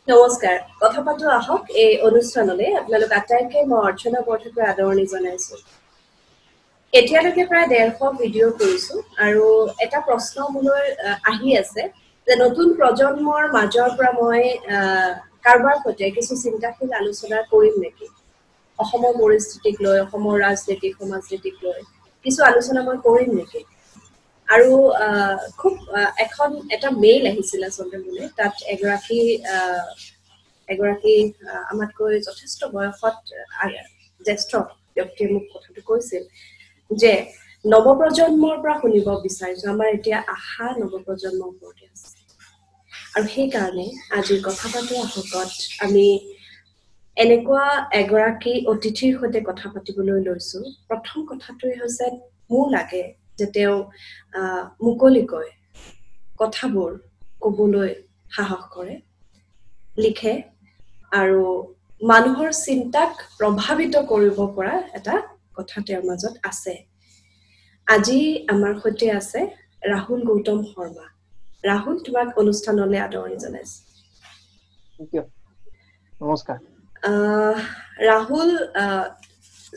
নমস্কাৰ, কথা পাতো আহক এই অনুষ্ঠানলৈ আপোনালোক আটাইকে মই অৰ্চনা বৰঠাকুৰে আদৰণি জনাইছো। এতিয়ালৈকে প্ৰায় 150 ভিডিঅ' কৰিছো আৰু এটা প্ৰশ্ন মোলৈ আহি আছে যে নতুন প্ৰজন্মৰ মাজৰ পৰা মই কাৰোবাৰ সৈতে কিছু চিন্তাশীল আলোচনা কৰিম নেকি, অসমৰ পৰিস্থিতিক লৈ, অসমৰ ৰাজনীতি সমাজনীতিক লৈ কিছু আলোচনা মই কৰিম নেকি। আৰু খুব এখন এটা মেইল আহিছিল আচলতে মোলৈ, তাত এগৰাকী এগৰাকী আমাতকৈ যথেষ্ট বয়সত জ্যেষ্ঠ ব্যক্তিয়ে মোক কথাটো কৈছিল যে নৱপ্ৰজন্মৰ পৰা শুনিব বিচাৰিছো, আমাৰ এতিয়া আশা নৱপ্ৰজন্মৰ ওপৰতে আছে। আৰু সেইকাৰণে আজিৰ কথা পাতো আহকত আমি এনেকুৱা এগৰাকী অতিথিৰ সৈতে কথা পাতিবলৈ লৈছো। প্ৰথম কথাটোৱে হৈছে মোৰ লাগে যে তেওঁ মুকলিকৈ কথাবোৰ ক'বলৈ সাহস কৰে, লিখে আৰু মানুহৰ চিন্তাক প্ৰভাৱিত কৰিব পৰা এটা কথা তেওঁৰ মাজত আছে। আজি আমাৰ সৈতে আছে ৰাহুল গৌতম শৰ্মা। ৰাহুল, তোমাক অনুষ্ঠানলৈ আদৰণি জনাইছো। নমস্কাৰ। ৰাহুল,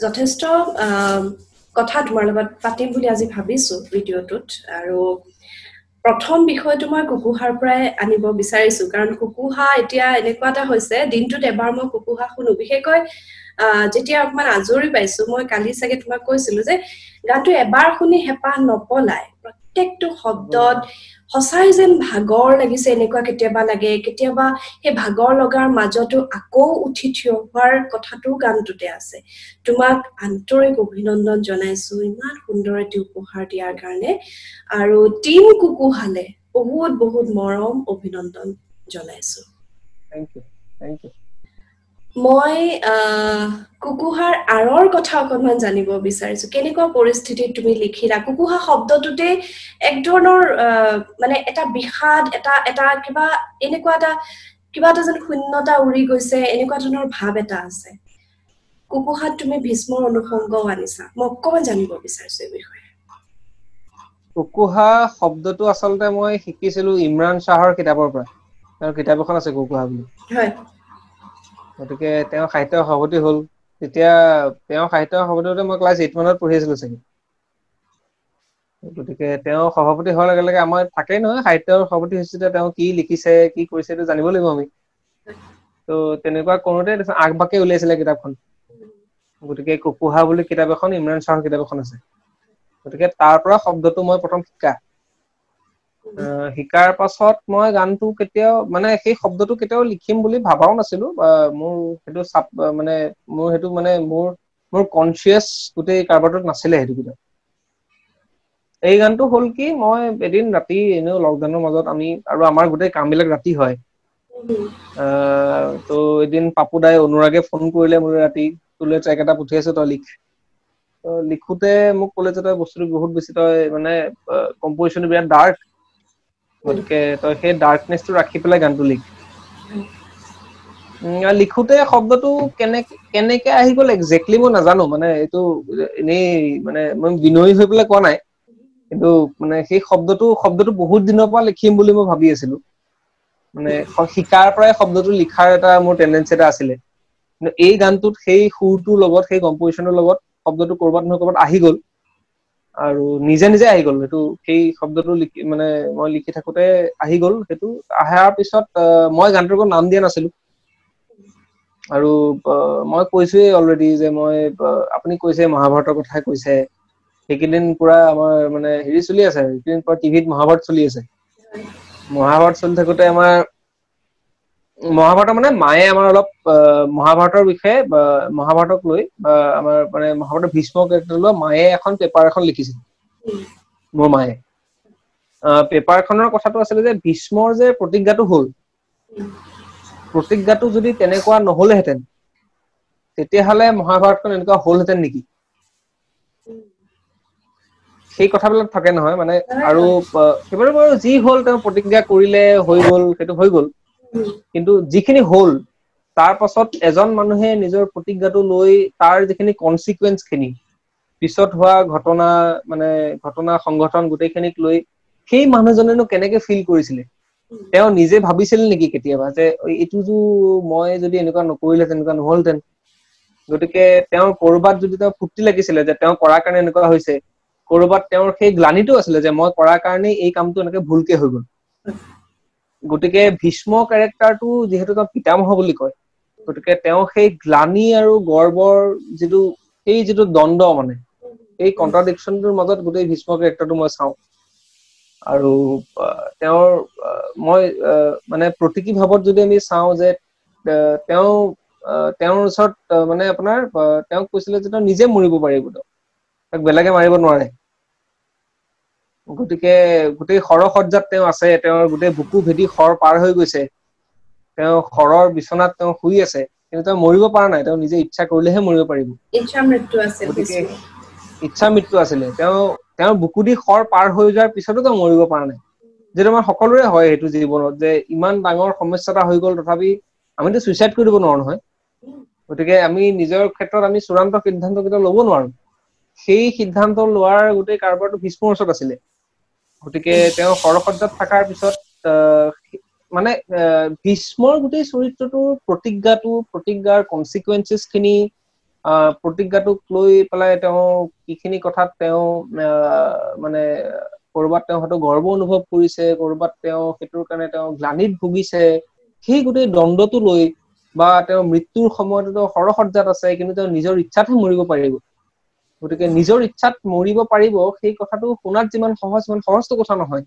যথেষ্ট কথা তোমাৰ লগত পাতিম বুলি আজি ভাবিছো ভিডিঅ'টোত। আৰু প্ৰথম বিষয়টো মই কুকুহাৰ পৰাই আনিব বিচাৰিছো, কাৰণ কুকুহা এতিয়া এনেকুৱা এটা হৈছে, দিনটোত এবাৰ মই কুকুহা শুনো, বিশেষকৈ যেতিয়া অকমান আজৰি পাইছো। মই কালি চাগে তোমাক কৈছিলো যে গানটো এবাৰ শুনি হেঁপাহ নপলায়, প্ৰত্যেকটো শব্দত সঁচাই যেন ভাগৰ লাগিছে এনেকুৱা কেতিয়াবা লাগে, কেতিয়াবা সেই ভাগৰ লগাৰ মাজতো আকৌ উঠি থিয় হোৱাৰ কথাটোও গানটোতে আছে। তোমাক আন্তৰিক অভিনন্দন জনাইছো ইমান সুন্দৰ এটি উপহাৰ দিয়াৰ কাৰণে, আৰু টিম কুকুহালে বহুত বহুত মৰম অভিনন্দন জনাইছো। Thank you, thank you. মই কুকুহাৰ আঁৰৰ কথা অকণমান জানিব বিচাৰিছো। কেনেকুৱা পৰিস্থিতিত তুমি লিখিলা? কুকুহা শব্দটোতে এক ধৰণৰ মানে এটা বিষাদ, এটা এটা কিবা এনেকুৱা এটা কিবা এটা যেন শূন্যতা উৰি গৈছে, এনেকুৱা ধৰণৰ ভাৱ এটা আছে। কুকুহাত তুমি ভীষ্মৰ অনুষংগও আনিছা, মই অকণমান জানিব বিচাৰিছো এই বিষয়ে। কুকুহা শব্দটো আচলতে মই শিকিছিলো ইমৰান শ্বাহৰ কিতাপৰ পৰা। তেওঁৰ কিতাপ এখন আছে কুকুহা বুলি। হয়। গতিকে তেওঁ সাহিত্য সভাপতি হ'ল, তেতিয়া তেওঁ সাহিত্য সভাপতি হওঁতে মই ক্লাছ 8 মানত পঢ়ি আছিলো চাগে। গতিকে তেওঁ সভাপতি হোৱাৰ লগে লগে আমাৰ থাকেই নহয়, সাহিত্যৰ সভাপতি হৈছে, তেওঁ কি লিখিছে কি কৰিছে এইটো জানিব লাগিব আমি। ত' তেনেকুৱা কৰোঁতে আগবাকে উলিয়াইছিলে কিতাপখন। গতিকে কুকুহা বুলি কিতাপ এখন, ইমৰান শ্বাহৰ কিতাপ এখন আছে। গতিকে তাৰ পৰা শব্দটো মই প্ৰথম শিকা। শিকাৰ পাছত মই গানটো কেতিয়াও মানে সেই শব্দটো কেতিয়াও লিখিম বুলি ভাবাও নাছিলো, বা মোৰ সেইটো চাপ মানে মোৰ সেইটো মানে মোৰ মোৰ কনচিয়াছ গোটেই কাৰবাৰটোত নাছিলে সেইটো কিতাপ। এই গানটো হ'ল কি, মই এদিন ৰাতি এনেও লকডাউনৰ মাজত আমি আৰু আমাৰ গোটেই কামবিলাক ৰাতি হয়। ত' এদিন পাপু দাই অনুৰাগে ফোন কৰিলে মোলৈ ৰাতি, তোলৈ ট্ৰেক এটা পঠিয়াইছো তই লিখ। লিখোতে মোক ক'লে যে তই বস্তুটো বহুত বেছি তই মানে কম্পজিশ্যনটো বিৰাট ডাৰ্ক, গতিকে তই সেই ডাৰ্কনেছটো ৰাখি পেলাই গানটো লিখ। লিখোতে শব্দটো কেনেকে আহি গ'ল একজেক্টলি মই নাজানো, মানে এইটো এনেই মানে মই বিনয়ী হৈ পেলাই কোৱা নাই, কিন্তু মানে সেই শব্দটো শব্দটো বহুত দিনৰ পৰা লিখিম বুলি মই ভাবি আছিলো। মানে শিকাৰ পৰাই শব্দটো লিখাৰ এটা মোৰ টেণ্ডেঞ্চি এটা আছিলে, কিন্তু এই গানটোত সেই সুৰটোৰ লগত সেই কম্পজিশ্যনৰ লগত শব্দটো ক'ৰবাত নহয় ক'ৰবাত আহি গ'ল, আৰু নিজে নিজে আহি গ'ল। সেইটো সেই শব্দটো লিখি মানে মই লিখি থাকোতে আহি গ'ল। সেইটো অহাৰ পিছত মই গানটোৰ কোনো নাম দিয়া নাছিলো, আৰু মই কৈছোৱেই অলৰেডি যে মই আপুনি কৈছে মহাভাৰতৰ কথাই কৈছে, সেইকেইদিন পুৰা আমাৰ মানে হেৰি চলি আছে, সেইকেইদিন পুৰা টিভিত মহাভাৰত চলি আছে। মহাভাৰত চলি থাকোতে আমাৰ মহাভাৰতৰ মানে মায়ে আমাৰ অলপ মহাভাৰতৰ বিষয়ে মহাভাৰতক লৈ বা আমাৰ মানে মহাভাৰতৰ ভীষ্ম কেৰেক্টাৰ লৈ মায়ে এখন পেপাৰ এখন লিখিছিল। মোৰ মায়ে পেপাৰখনৰ কথাটো আছিলে যে ভীষ্মৰ যে প্ৰতিজ্ঞাটো হ'ল, প্ৰতিজ্ঞাটো যদি তেনেকুৱা নহ'লেহেঁতেন তেতিয়াহ'লে মহাভাৰতখন এনেকুৱা হ'লহেঁতেন নেকি, সেই কথাবিলাক থাকে নহয় মানে। আৰু সেইবাৰে বাৰু যি হ'ল তেওঁ প্ৰতিজ্ঞা কৰিলে হৈ গ'ল, সেইটো হৈ গ'ল। কিন্তু যিখিনি হ'ল তাৰ পাছত এজন মানুহে নিজৰ প্ৰতিজ্ঞাটো লৈ তাৰ যিখিনি কনচিকুৱেঞ্চ খিনি পিছত হোৱা ঘটনা মানে ঘটনা সংগঠন গোটেইখিনিক লৈ সেই মানুহজনেনো কেনেকে ফিল কৰিছিলে, তেওঁ নিজে ভাবিছিল নেকি কেতিয়াবা যে এইটো মই যদি এনেকুৱা নকৰিলে তেনেকুৱা নহলহেঁতেন? গতিকে তেওঁৰ কৰবাত যদি তেওঁ ফূৰ্তি লাগিছিলে যে তেওঁ কৰাৰ কাৰণে এনেকুৱা হৈছে, কৰবাত তেওঁৰ সেই গ্লানিটো আছিলে যে মই কৰাৰ কাৰণে এই কামটো এনেকে ভুলকে হৈ গ'ল। গতিকে ভীষ্ম কেৰেক্টাৰটো যিহেতু তেওঁ পিতামহ বুলি কয়, গতিকে তেওঁ সেই গ্লানি আৰু গৰ্বৰ যিটো সেই যিটো দ্বন্দ্ব, মানে এই কণ্ট্ৰাডিকশ্যনটোৰ মাজত গোটেই ভীষ্ম কেৰেক্টাৰটো মই চাওঁ। আৰু তেওঁৰ মই মানে প্ৰতীকী ভাৱত যদি আমি চাওঁ যে তেওঁ তেওঁৰ ওচৰত মানে আপোনাৰ তেওঁক কৈছিলে যে তেওঁ নিজে মৰিব পাৰিব, তাক বেলেগে মাৰিব নোৱাৰে। গতিকে গোটেই শৰসজ্জাত তেওঁ আছে, তেওঁৰ গোটেই বুকু ভেদি শৰ পাৰ হৈ গৈছে, তেওঁ শৰৰ বিচনাত তেওঁ শুই আছে, কিন্তু তেওঁ মৰিব পৰা নাই, তেওঁ নিজে ইচ্ছা কৰিলেহে মৰিব পাৰিব। গতিকে ইচ্ছা মৃত্যু আছিলে, তেওঁ তেওঁৰ বুকু দি শৰ পাৰ হৈ যোৱাৰ পিছতো তেওঁ মৰিব পৰা নাই। যিটো আমাৰ সকলোৰে হয় সেইটো জীৱনত, যে ইমান ডাঙৰ সমস্যা এটা হৈ গ'ল তথাপি আমিতো চুইচাইড কৰি দিব নোৱাৰো নহয়। গতিকে আমি নিজৰ ক্ষেত্ৰত আমি চূড়ান্ত সিদ্ধান্ত কেইটা ল'ব নোৱাৰো। সেই সিদ্ধান্ত লোৱাৰ গোটেই কাৰবাৰটো ভীষ্মৰ ওচৰত আছিলে। গতিকে তেওঁ শৰসজ্জাত থকাৰ পিছত মানে ভীষ্মৰ গোটেই চৰিত্ৰটোৰ প্ৰতিজ্ঞাটো, প্ৰতিজ্ঞাৰ কনচিকুৱেঞ্চেছ খিনি, প্ৰতিজ্ঞাটোক লৈ পেলাই তেওঁ কিখিনি কথাত তেওঁ মানে কৰবাত তেওঁ হয়তো গৰ্ব অনুভৱ কৰিছে, কৰবাত তেওঁ সেইটোৰ কাৰণে তেওঁ গ্লানিত ভুগিছে, সেই গোটেই দ্বন্দ্বটো লৈ বা তেওঁ মৃত্যুৰ সময়তো তেওঁ শৰসজ্জাত আছে কিন্তু তেওঁ নিজৰ ইচ্ছাতহে মৰিব পাৰিব। গতিকে নিজৰ ইচ্ছাত মৰিব পাৰিব সেই কথাটো শুনাত যিমান সহজ, সিমান সহজটো কথা নহয়।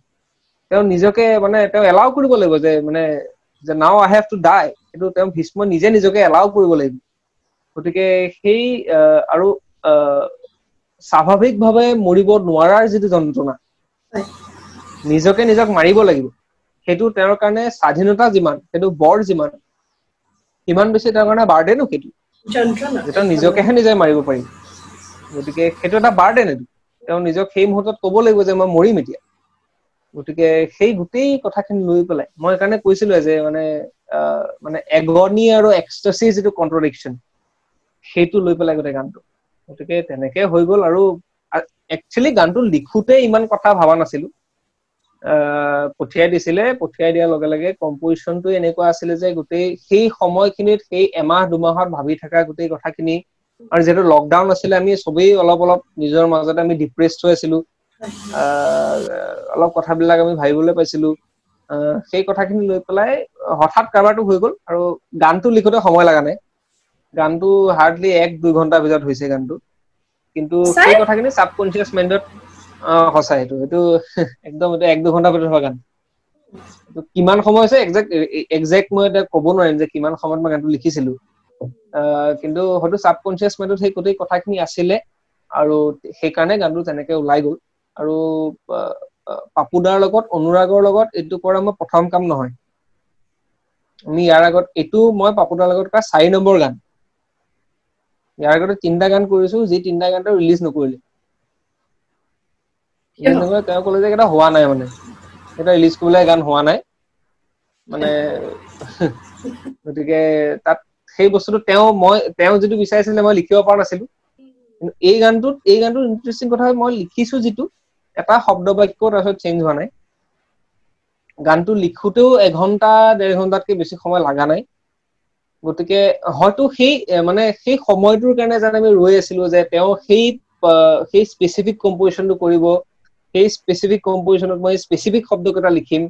তেওঁ নিজকে মানে তেওঁ এলাও কৰিব লাগিব যে মানে যে now I have to die, সেইটো তেওঁ ভীষ্ম নিজে নিজকে এলাও কৰিব লাগিব। গতিকে সেই আৰু স্বাভাৱিকভাৱে মৰিব নোৱাৰাৰ যিটো যন্ত্ৰণা, নিজকে নিজক মাৰিব লাগিব, সেইটো তেওঁৰ কাৰণে স্বাধীনতা যিমান, সেইটো বৰ যিমান, সিমান বেছি তেওঁৰ কাৰণে বাৰ্ডেনো সেইটো, তেওঁ নিজকেহে নিজে মাৰিব পাৰিব। গতিকে সেইটো এটা বাৰ্ডেন, এইটো তেওঁ নিজক সেই মুহূৰ্তত ক'ব লাগিব যে মই মৰিম এতিয়া। গতিকে সেই গোটেই কথাখিনি লৈ পেলাই মই সেইকাৰণে কৈছিলো যে মানে মানে এগনি আৰু এক্সটাচি যিটো কণ্ট্ৰডিকশ্যন, সেইটো লৈ পেলাই গোটেই গানটো। গতিকে তেনেকে হৈ গ'ল। আৰু একচুৱেলি গানটো লিখোতে ইমান কথা ভবা নাছিলো, পঠিয়াই দিছিলে, পঠিয়াই দিয়াৰ লগে লগে কম্পজিশ্যনটো এনেকুৱা আছিলে যে গোটেই সেই সময়খিনিত সেই এমাহ দুমাহত ভাবি থকা গোটেই কথাখিনি, আৰু যিহেতু লকডাউন আছিলে আমি চবেই অলপ অলপ নিজৰ মাজতে আমি ডিপ্ৰেছড হৈ আছিলো, অলপ কথাবিলাক আমি ভাবিবলৈ পাইছিলো, সেই কথাখিনি লৈ পেলাই হঠাৎ কাৰবাৰটো হৈ গ'ল। আৰু গানটো লিখোতে সময় লগা নাই, গানটো হাৰ্ডলি 1-2 ঘণ্টাৰ ভিতৰত হৈছে গানটো, কিন্তু সেই কথাখিনি চাবকনচিয়াছ মাইণ্ডত সঁচা, সেইটো সেইটো একদম এইটো 1-2 ঘণ্টাৰ ভিতৰত হোৱা গান। কিমান সময় হৈছে একজেক্ট মই এতিয়া ক'ব নোৱাৰিম যে কিমান সময়ত মই গানটো লিখিছিলো, কিন্তু হয়তো চাবকনচিয়াছ মাইণ্ডত সেই গোটেই কথাখিনি আছিলে আৰু সেইকাৰণে গানটো তেনেকে ওলাই গ'ল। আৰু পাপুদাৰ লগত, অনুৰাগৰ লগত এইটো কৰা মই প্ৰথম কাম নহয়, আমি ইয়াৰ আগত এইটো মই পাপুদাৰ লগত কৰা 4 নম্বৰ গান। ইয়াৰ আগতে 3টা গান কৰিছো, যি 3টা গানটো ৰিলিজ নকৰিলে। তেওঁ ক'লে যে এটা হোৱা নাই, মানে এটা ৰিলিজ কৰিবলৈ গান হোৱা নাই মানে। গতিকে তাত সেই বস্তুটো তেওঁ মই তেওঁ যিটো বিচাৰিছিলে মই লিখিব পৰা নাছিলো। কিন্তু এই গানটোত ইণ্টাৰেষ্টিং কথা মই লিখিছো, যিটো এটা শব্দ বাক্য তাৰপিছত চেঞ্জ হোৱা নাই। গানটো লিখোতেও 1 ঘণ্টা 1.5 ঘণ্টাতকে বেছি সময় লগা নাই। গতিকে হয়তো সেই মানে সেই সময়টোৰ কাৰণে যেন আমি ৰৈ আছিলো যে তেওঁ সেই সেই স্পেচিফিক কম্পজিশ্যনটো কৰিব, সেই স্পেচিফিক কম্পজিশ্যনত মই স্পেচিফিক শব্দকেইটা লিখিম।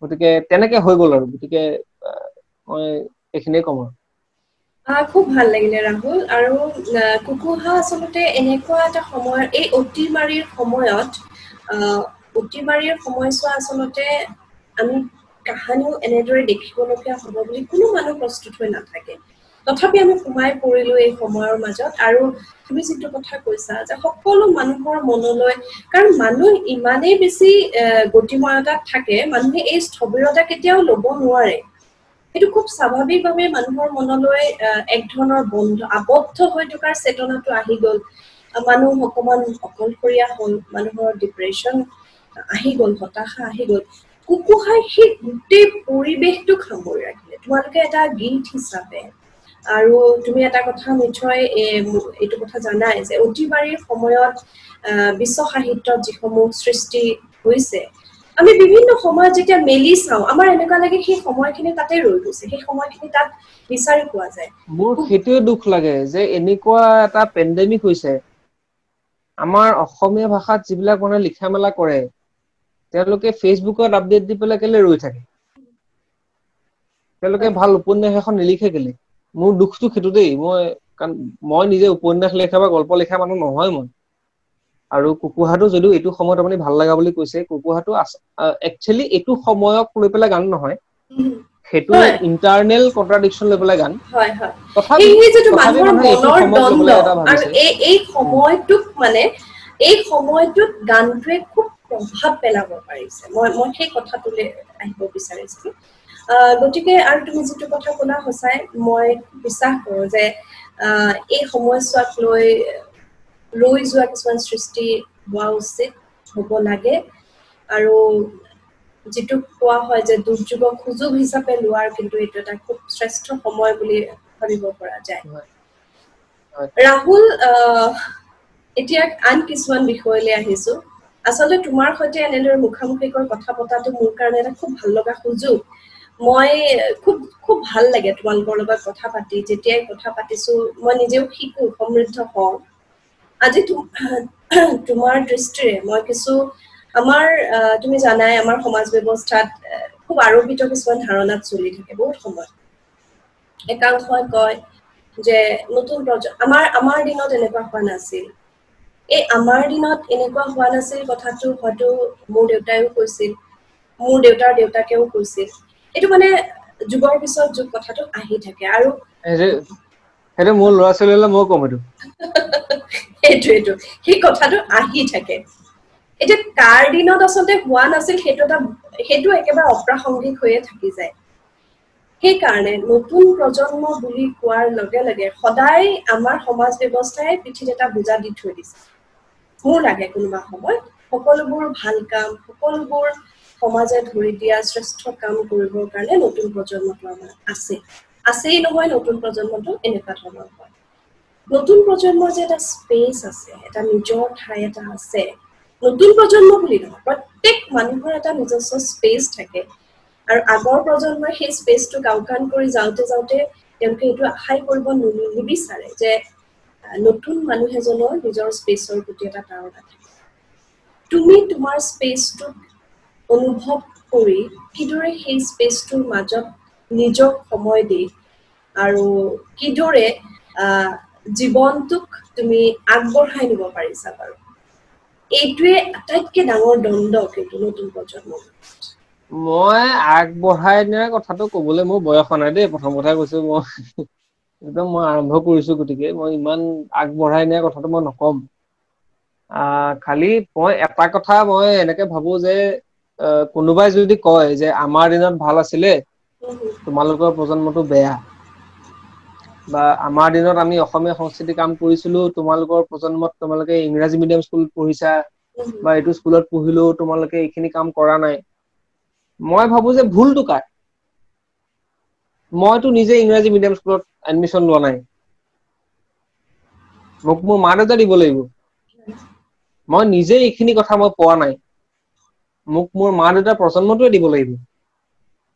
গতিকে তেনেকে হৈ গ'ল আৰু। গতিকে মই এইখিনিয়ে ক'ম আৰু। খুব ভাল লাগিলে ৰাহুল। আৰু কুকুহা আচলতে এনেকুৱা এটা সময়, এই অতিমাৰীৰ সময়ত, অতিমাৰীৰ সময়ছোৱা আচলতে আমি কাহানিও এনেদৰে দেখিবলগীয়া হ'ব বুলি কোনো মানুহ প্ৰস্তুত হৈ নাথাকে, তথাপি আমি সোমাই পৰিলো এই সময়ৰ মাজত। আৰু তুমি যিটো কথা কৈছা যে সকলো মানুহৰ মনলৈ, কাৰণ মানুহ ইমানেই বেছি গতিময়তাত থাকে, মানুহে এই স্থবিৰতা কেতিয়াও ল'ব নোৱাৰে। সেইটো খুব স্বাভাৱিকভাৱে মানুহৰ মনলৈ এক ধৰণৰ বন্ধ, আবদ্ধ হৈ থকাৰ চেতনাটো আহি গ'ল। মানুহ অকমান অকলশৰীয়া হ'ল, মানুহৰ ডিপ্ৰেশ্যন আহি গ'ল, হতাশা আহি গ'ল। কুকুহাই সেই গোটেই পৰিৱেশটোক সামৰি ৰাখিলে তোমালোকে এটা গীত হিচাপে। আৰু তুমি এটা কথা নিশ্চয় এইটো কথা জানাই যে অতিমাৰীৰ সময়ত বিশ্ব সাহিত্যত যিসমূহ সৃষ্টি হৈছে, আমি বিভিন্ন সময়ত যেতিয়া মেলি চাওঁ, আমাৰ এনেকুৱা লাগে সেই সময়খিনি তাতে ৰৈ গৈছে, সেই সময়খিনি তাত বিচাৰি পোৱা যায়। মোৰ সেইটোৱে দুখ লাগে যে এনেকুৱা এটা পেণ্ডেমিক হৈছে, আমাৰ অসমীয়া ভাষাত যিবিলাক মানুহে লিখা মেলা কৰে তেওঁলোকে ফেচবুকত আপডেট দি পেলাই কেলে ৰৈ থাকে, তেওঁলোকে ভাল উপন্যাস এখন নিলিখে কেলে? মোৰ দুখটো সেইটো দেই। মই কাৰণ মই নিজে উপন্যাস লিখা বা গল্প লিখা মানুহ নহয় মই। আৰু কুকুহাটো যদিও এইটো সময়ত আপুনি ভাল লগা বুলি কৈছে, কুকুহাটো একচুৱেলি এইটো সময়ক লৈ পেলাই গান নহয়, সেইটো ইণ্টাৰনেল কণ্ট্ৰাডিকশ্যন লৈ পেলাই গান। এই সময়টোক মানে এই সময়টোত গানটোৱে খুব প্ৰভাৱ পেলাব পাৰিছে। মই সেই কথাটোলৈ আহিব বিচাৰিছিলো। গতিকে আৰু তুমি যিটো কথা ক'লা সঁচাই মই বিশ্বাস কৰোঁ যে এই সময়ছোৱাক লৈ ৰৈ যোৱা কিছুমান সৃষ্টি হোৱা উচিত, হ'ব লাগে। আৰু যিটো কোৱা হয় যে দুৰ্যোগক সুযোগ হিচাপে লোৱাৰ কিন্তু এইটো এটা খুব শ্ৰেষ্ঠ সময় বুলি ভাবিব পৰা যায়। ৰাহুল, এতিয়া আন কিছুমান বিষয়লৈ আহিছো। আচলতে তোমাৰ সৈতে এনেদৰে মুখামুখিকৈ কথা পতাটো মোৰ কাৰণে এটা খুব ভাল লগা সুযোগ। মই খুব খুব ভাল লাগে তোমালোকৰ লগত কথা পাতি। যেতিয়াই কথা পাতিছো মই নিজেও শিকো, সমৃদ্ধ হওঁ। আজি তোমাৰ দৃষ্টিৰে মই কিছু আমাৰ তুমি জানাই আমাৰ সমাজ ব্যৱস্থাত খুব আৰোপিত কিছুমান ধাৰণাত চলি থাকে বহুত সময়। একাংশই কয় যে নতুন প্ৰজন্ম আমাৰ দিনত এনেকুৱা হোৱা নাছিল। এই আমাৰ দিনত এনেকুৱা হোৱা নাছিল কথাটো হয়তো মোৰ দেউতাইও কৈছিল, মোৰ দেউতাৰ দেউতাকেও কৈছিল। এইটো মানে যুগৰ পিছত যুগ কথাটো আহি থাকে। আৰু সেইটো মোৰ ল'ৰা ছোৱালীলৈ মই কম এইটো, সেইটোৱেইটো, সেই কথাটো আহি থাকে। এতিয়া কাৰ দিনত আচলতে হোৱা নাছিল সেইটো এটা, সেইটো একেবাৰে অপ্ৰাসংগিক হৈয়ে থাকি যায়। সেইকাৰণে নতুন প্ৰজন্ম বুলি কোৱাৰ লগে লগে সদায় আমাৰ সমাজ ব্যৱস্থাই পিঠিত এটা বোজা দি থৈ দিছে। মোৰ লাগে কোনোবা সময়ত সকলোবোৰ ভাল কাম, সকলোবোৰ সমাজে ধৰি দিয়া শ্ৰেষ্ঠ কাম কৰিবৰ কাৰণে নতুন প্ৰজন্মটো আমাৰ আছে, আছেই নহয়, নতুন প্ৰজন্মটো এনেকুৱা ধৰণৰ হয়। নতুন প্ৰজন্মৰ যে এটা স্পেচ আছে, এটা নিজৰ ঠাই এটা আছে। নতুন প্ৰজন্ম বুলি নহয়, প্ৰত্যেক মানুহৰ এটা নিজস্ব স্পেচ থাকে। আৰু আগৰ প্ৰজন্মই সেই স্পেচটো আওকাণ কৰি যাওঁতে যাওঁতে তেওঁলোকে এইটো আশাই কৰিব নিবিচাৰে যে নতুন মানুহ এজনৰ নিজৰ স্পেচৰ প্ৰতি এটা তাড়না থাকে। তুমি তোমাৰ স্পেচটোক অনুভৱ কৰি কিদৰে সেই স্পেচটোৰ মাজত নিজক সময় দি আৰু কিদৰে জীৱনটোক তুমি আগবঢ়াই নিব পাৰিছা বাৰু, এইটোৱে আটাইতকৈ ডাঙৰ দ্বন্দ্ব কিন্তু নতুন প্ৰজন্মৰ। মই আগবঢ়াই নিয়াৰ কথাটো কবলৈ মোৰ বয়স হোৱা নাই দেই, প্ৰথম কথা কৈছো মই একদম মই আৰম্ভ কৰিছো, গতিকে মই ইমান আগবঢ়াই নিয়াৰ কথাটো মই নকম। খালি মই এটা কথা মই এনেকে ভাবো যে কোনোবাই যদি কয় যে আমাৰ দিনত ভাল আছিলে তোমালোকৰ প্ৰজন্মটো বেয়া, বা আমাৰ দিনত আমি অসমীয়া সংস্কৃতি কাম কৰিছিলো তোমালোকৰ প্ৰজন্মত তোমালোকে ইংৰাজী মিডিয়াম স্কুলত পঢ়িছা বা এইটো স্কুলত পঢ়িলেও তোমালোকে এইখিনি কাম কৰা নাই, মই ভাবো যে ভুলটো কাৰ? মইতো নিজে ইংৰাজী মিডিয়াম স্কুলত এডমিশ্যন লোৱা নাই, মোক মোৰ মা দেউতা দিব লাগিব। মই নিজে এইখিনি কথা মই পোৱা নাই, মোক মোৰ মা দেউতাৰ প্ৰজন্মটোৱে দিব লাগিব।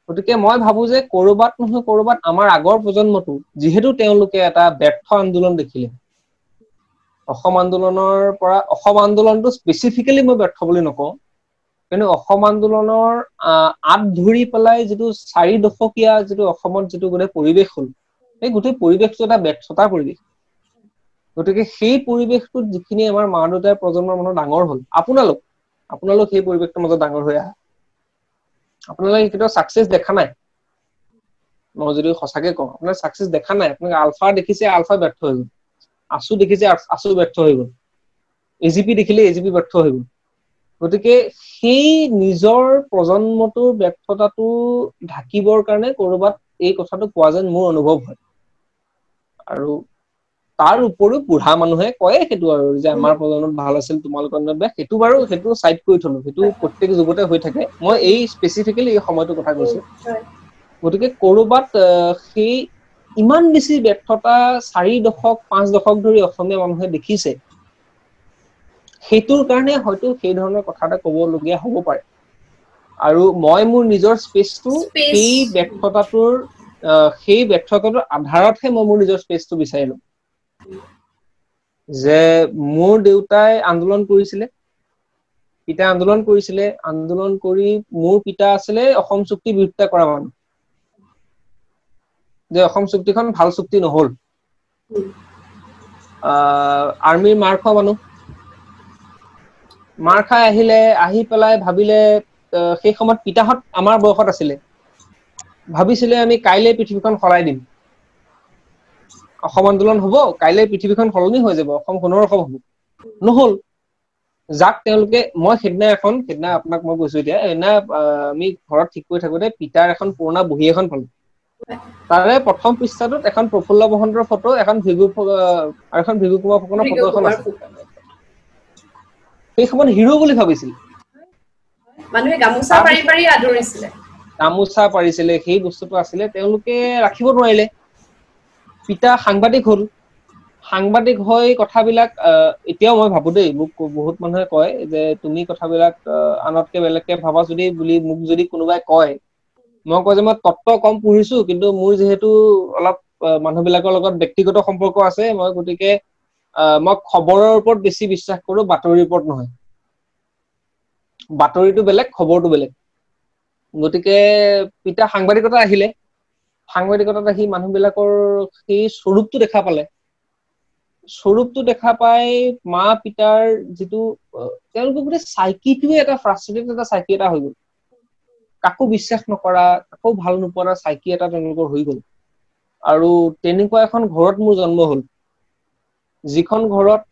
গতিকে মই ভাবো যে কৰবাত নহয় কৰবাত আমাৰ আগৰ প্ৰজন্মটো, যিহেতু তেওঁলোকে এটা ব্যৰ্থ আন্দোলন দেখিলে, অসম আন্দোলনৰ পৰা, অসম আন্দোলনটো স্পেচিফিকেলি মই ব্যৰ্থ বুলি নকওঁ, কিন্তু অসম আন্দোলনৰ আঁত ধৰি পেলাই যিটো 4 দশকীয়া যিটো অসমত যিটো গোটেই পৰিৱেশ হ'ল, সেই গোটেই পৰিৱেশটো এটা ব্যৰ্থতাৰ পৰিৱেশ। গতিকে সেই পৰিৱেশটোত যিখিনি আমাৰ মা দেউতাৰ প্ৰজন্মৰ মানুহ ডাঙৰ হ'ল, আপোনালোক সেই পৰিৱেশটোৰ মাজত ডাঙৰ হৈ আহা, আপোনালোকে কেতিয়াও ছাকচেছ দেখা নাই। মই যদি সঁচাকে কওঁ, আপোনালোকে ছাকচেছ দেখা নাই। আপোনালোকে আলফা দেখিছে, আলফা ব্যৰ্থ হৈ গ'ল, আছু দেখিছে, আছু ব্যৰ্থ হৈ গ'ল, এজিপি দেখিলে এজিপি ব্যৰ্থ হৈ গ'ল। গতিকে সেই নিজৰ প্ৰজন্মটোৰ ব্যৰ্থতাটো ঢাকিবৰ কাৰণে কৰবাত এই কথাটো কোৱা যেন মোৰ অনুভৱ হয়। আৰু তাৰ উপৰিও বুঢ়া মানুহে কয় সেইটো আৰু যে আমাৰ প্ৰজন্মত ভাল আছিল তোমালোকৰ দিনত বেয়া, সেইটো বাৰু সেইটো চাইড কৰি থলো, সেইটো প্ৰত্যেক যুগতে হৈ থাকে। মই এই স্পেচিফিকেলি এই সময়টোৰ কথা কৈছো। গতিকে কৰবাত সেই ইমান বেছি ব্যৰ্থতা 4 দশক 5 দশক ধৰি অসমীয়া মানুহে দেখিছে, সেইটোৰ কাৰণে হয়তো সেই ধৰণৰ কথা এটা কবলগীয়া হ'ব পাৰে। আৰু মই মোৰ নিজৰ স্পেচটো সেই ব্যৰ্থতাটোৰ আধাৰতহে মই মোৰ নিজৰ স্পেচটো বিচাৰিলো। যে মোৰ দেউতাই আন্দোলন কৰিছিলে, পিতাই আন্দোলন কৰিছিলে, আন্দোলন কৰি মোৰ পিতা আছিলে অসম চুক্তি বিৰোধিতা কৰা মানুহ, যে অসম চুক্তিখন ভাল চুক্তি নহল, আৰ্মিৰ মাৰ খোৱা মানুহ, মাৰ খাই আহিলে, আহি পেলাই ভাবিলে, সেই সময়ত পিতাহঁত আমাৰ বয়সত আছিলে, ভাবিছিলে আমি কাইলৈ পৃথিৱীখন সলাই দিম, অসম আন্দোলন হব, কাইলৈ পৃথিৱীখন সলনি হৈ যাব, অসম সোণৰ অসম হব। নহল। যাক তেওঁলোকে, মই সেইদিনা আপোনাক মই কৈছো এতিয়া, সেইদিনা আমি ঘৰত ঠিক কৰি থাকোতে পিতাৰ এখন পুৰণা বহী এখন পালো, তাৰে প্ৰথম পৃষ্ঠাটোত এখন প্ৰফুল্ল মহন্তৰ ফটো, এখন ভৃগু আৰু এখন ভৃগু কুমাৰ ফুকনৰ ফটো এখন আছে। সেই সময়ত হিৰো বুলি ভাবিছিল, মানুহে গামোচা পাৰি পাৰি আদৰিছিলে, গামোচা পাৰিছিলে, সেই বস্তুটো আছিলে, তেওঁলোকে ৰাখিব নোৱাৰিলে। পিতা সাংবাদিক হল, সাংবাদিক হৈ কথাবিলাক এতিয়াও মই ভাবো দেই, মোক বহুত মানুহে কয় যে তুমি কথাবিলাক আনতকে বেলেগকে ভাবা যদি বুলি মোক যদি কোনোবাই কয়, মই কওঁ যে মই তত্ত্ব কম পঢ়িছো, কিন্তু মোৰ যিহেতু অলপ মানুহবিলাকৰ লগত ব্যক্তিগত সম্পৰ্ক আছে, মই গতিকে মই খবৰৰ ওপৰত বেছি বিশ্বাস কৰো, বাতৰিৰ ওপৰত নহয়। বাতৰিটো বেলেগ, খবৰটো বেলেগ। গতিকে পিতা সাংবাদিকতা আহিলে, সাংবাদিকতাত আহি মানুহবিলাকৰ সেই স্বৰূপটো দেখা পালে, স্বৰূপটো দেখা পাই মা পিতাৰ যিটো তেওঁলোকৰ গোটেই চাইকিটোৱে এটা ফ্ৰাষ্ট্ৰেটেড এটা চাইকি এটা হৈ গ'ল, কাকো বিশ্বাস নকৰা, কাকো ভাল নোপোৱা চাইকি এটা তেওঁলোকৰ হৈ গ'ল। আৰু তেনেকুৱা এখন ঘৰত মোৰ জন্ম হ'ল, যিখন ঘৰত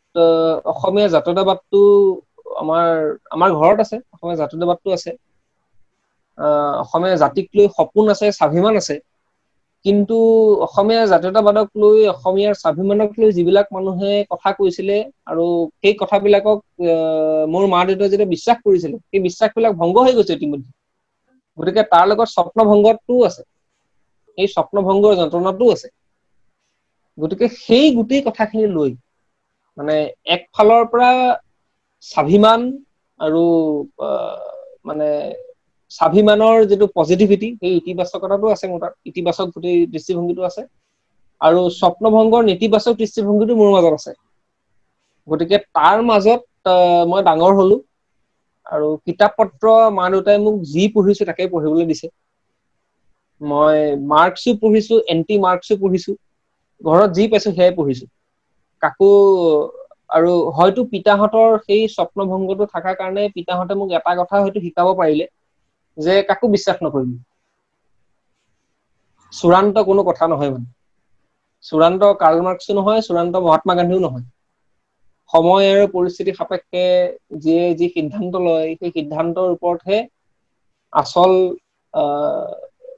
অসমীয়া জাতীয়তাবাদটো আমাৰ ঘৰত আছে, অসমীয়া জাতীয়তাবাদটো আছে, অসমীয়া জাতিক লৈ সপোন আছে, স্বাভিমান আছে। কিন্তু অসমীয়া জাতীয়তাবাদক লৈ, অসমীয়াৰ স্বাভিমানক লৈ যিবিলাক মানুহে কথা কৈছিলে আৰু সেই কথাবিলাকক মোৰ মা দেউতাই যেতিয়া বিশ্বাস কৰিছিলে, সেই বিশ্বাসবিলাক ভংগ হৈ গৈছে ইতিমধ্যে। গতিকে তাৰ লগত স্বপ্নভংগটোও আছে, সেই স্বপ্নভংগৰ যন্ত্ৰণাটোও আছে। গতিকে সেই গোটেই কথাখিনি লৈ মানে একফালৰ পৰা স্বাভিমান আৰু মানে স্বাভিমানৰ যিটো পজিটিভিটি, সেই ইতিবাচকতাটো আছে মোৰ তাত, ইতিবাচক গোটেই দৃষ্টিভংগীটো আছে, আৰু স্বপ্নভংগৰ নেতিবাচক দৃষ্টিভংগীটো মোৰ মাজত আছে। গতিকে তাৰ মাজত মই ডাঙৰ হলো, আৰু কিতাপ পত্ৰ মা দেউতাই মোক যি পঢ়িছো তাকে পঢ়িবলৈ দিছে। মই মাৰ্কছো পঢ়িছো, এণ্টি মাৰ্কছো পঢ়িছো, ঘৰত যি পাইছো সেয়াই পঢ়িছো, কাকো। আৰু হয়তো পিতাহঁতৰ সেই স্বপ্নভংগটো থকাৰ কাৰণে পিতাহঁতে মোক এটা কথা হয়তো শিকাব পাৰিলে যে কাকো বিশ্বাস নকৰিবি, চূড়ান্ত কোনো কথা নহয়, মানে চূড়ান্ত কাৰ্ল মাৰ্কছো নহয়, চূড়ান্ত মহাত্মা গান্ধীও নহয়। সময় আৰু পৰিস্থিতি সাপেক্ষে যিয়ে যি সিদ্ধান্ত লয়, সেই সিদ্ধান্তৰ ওপৰতহে আচল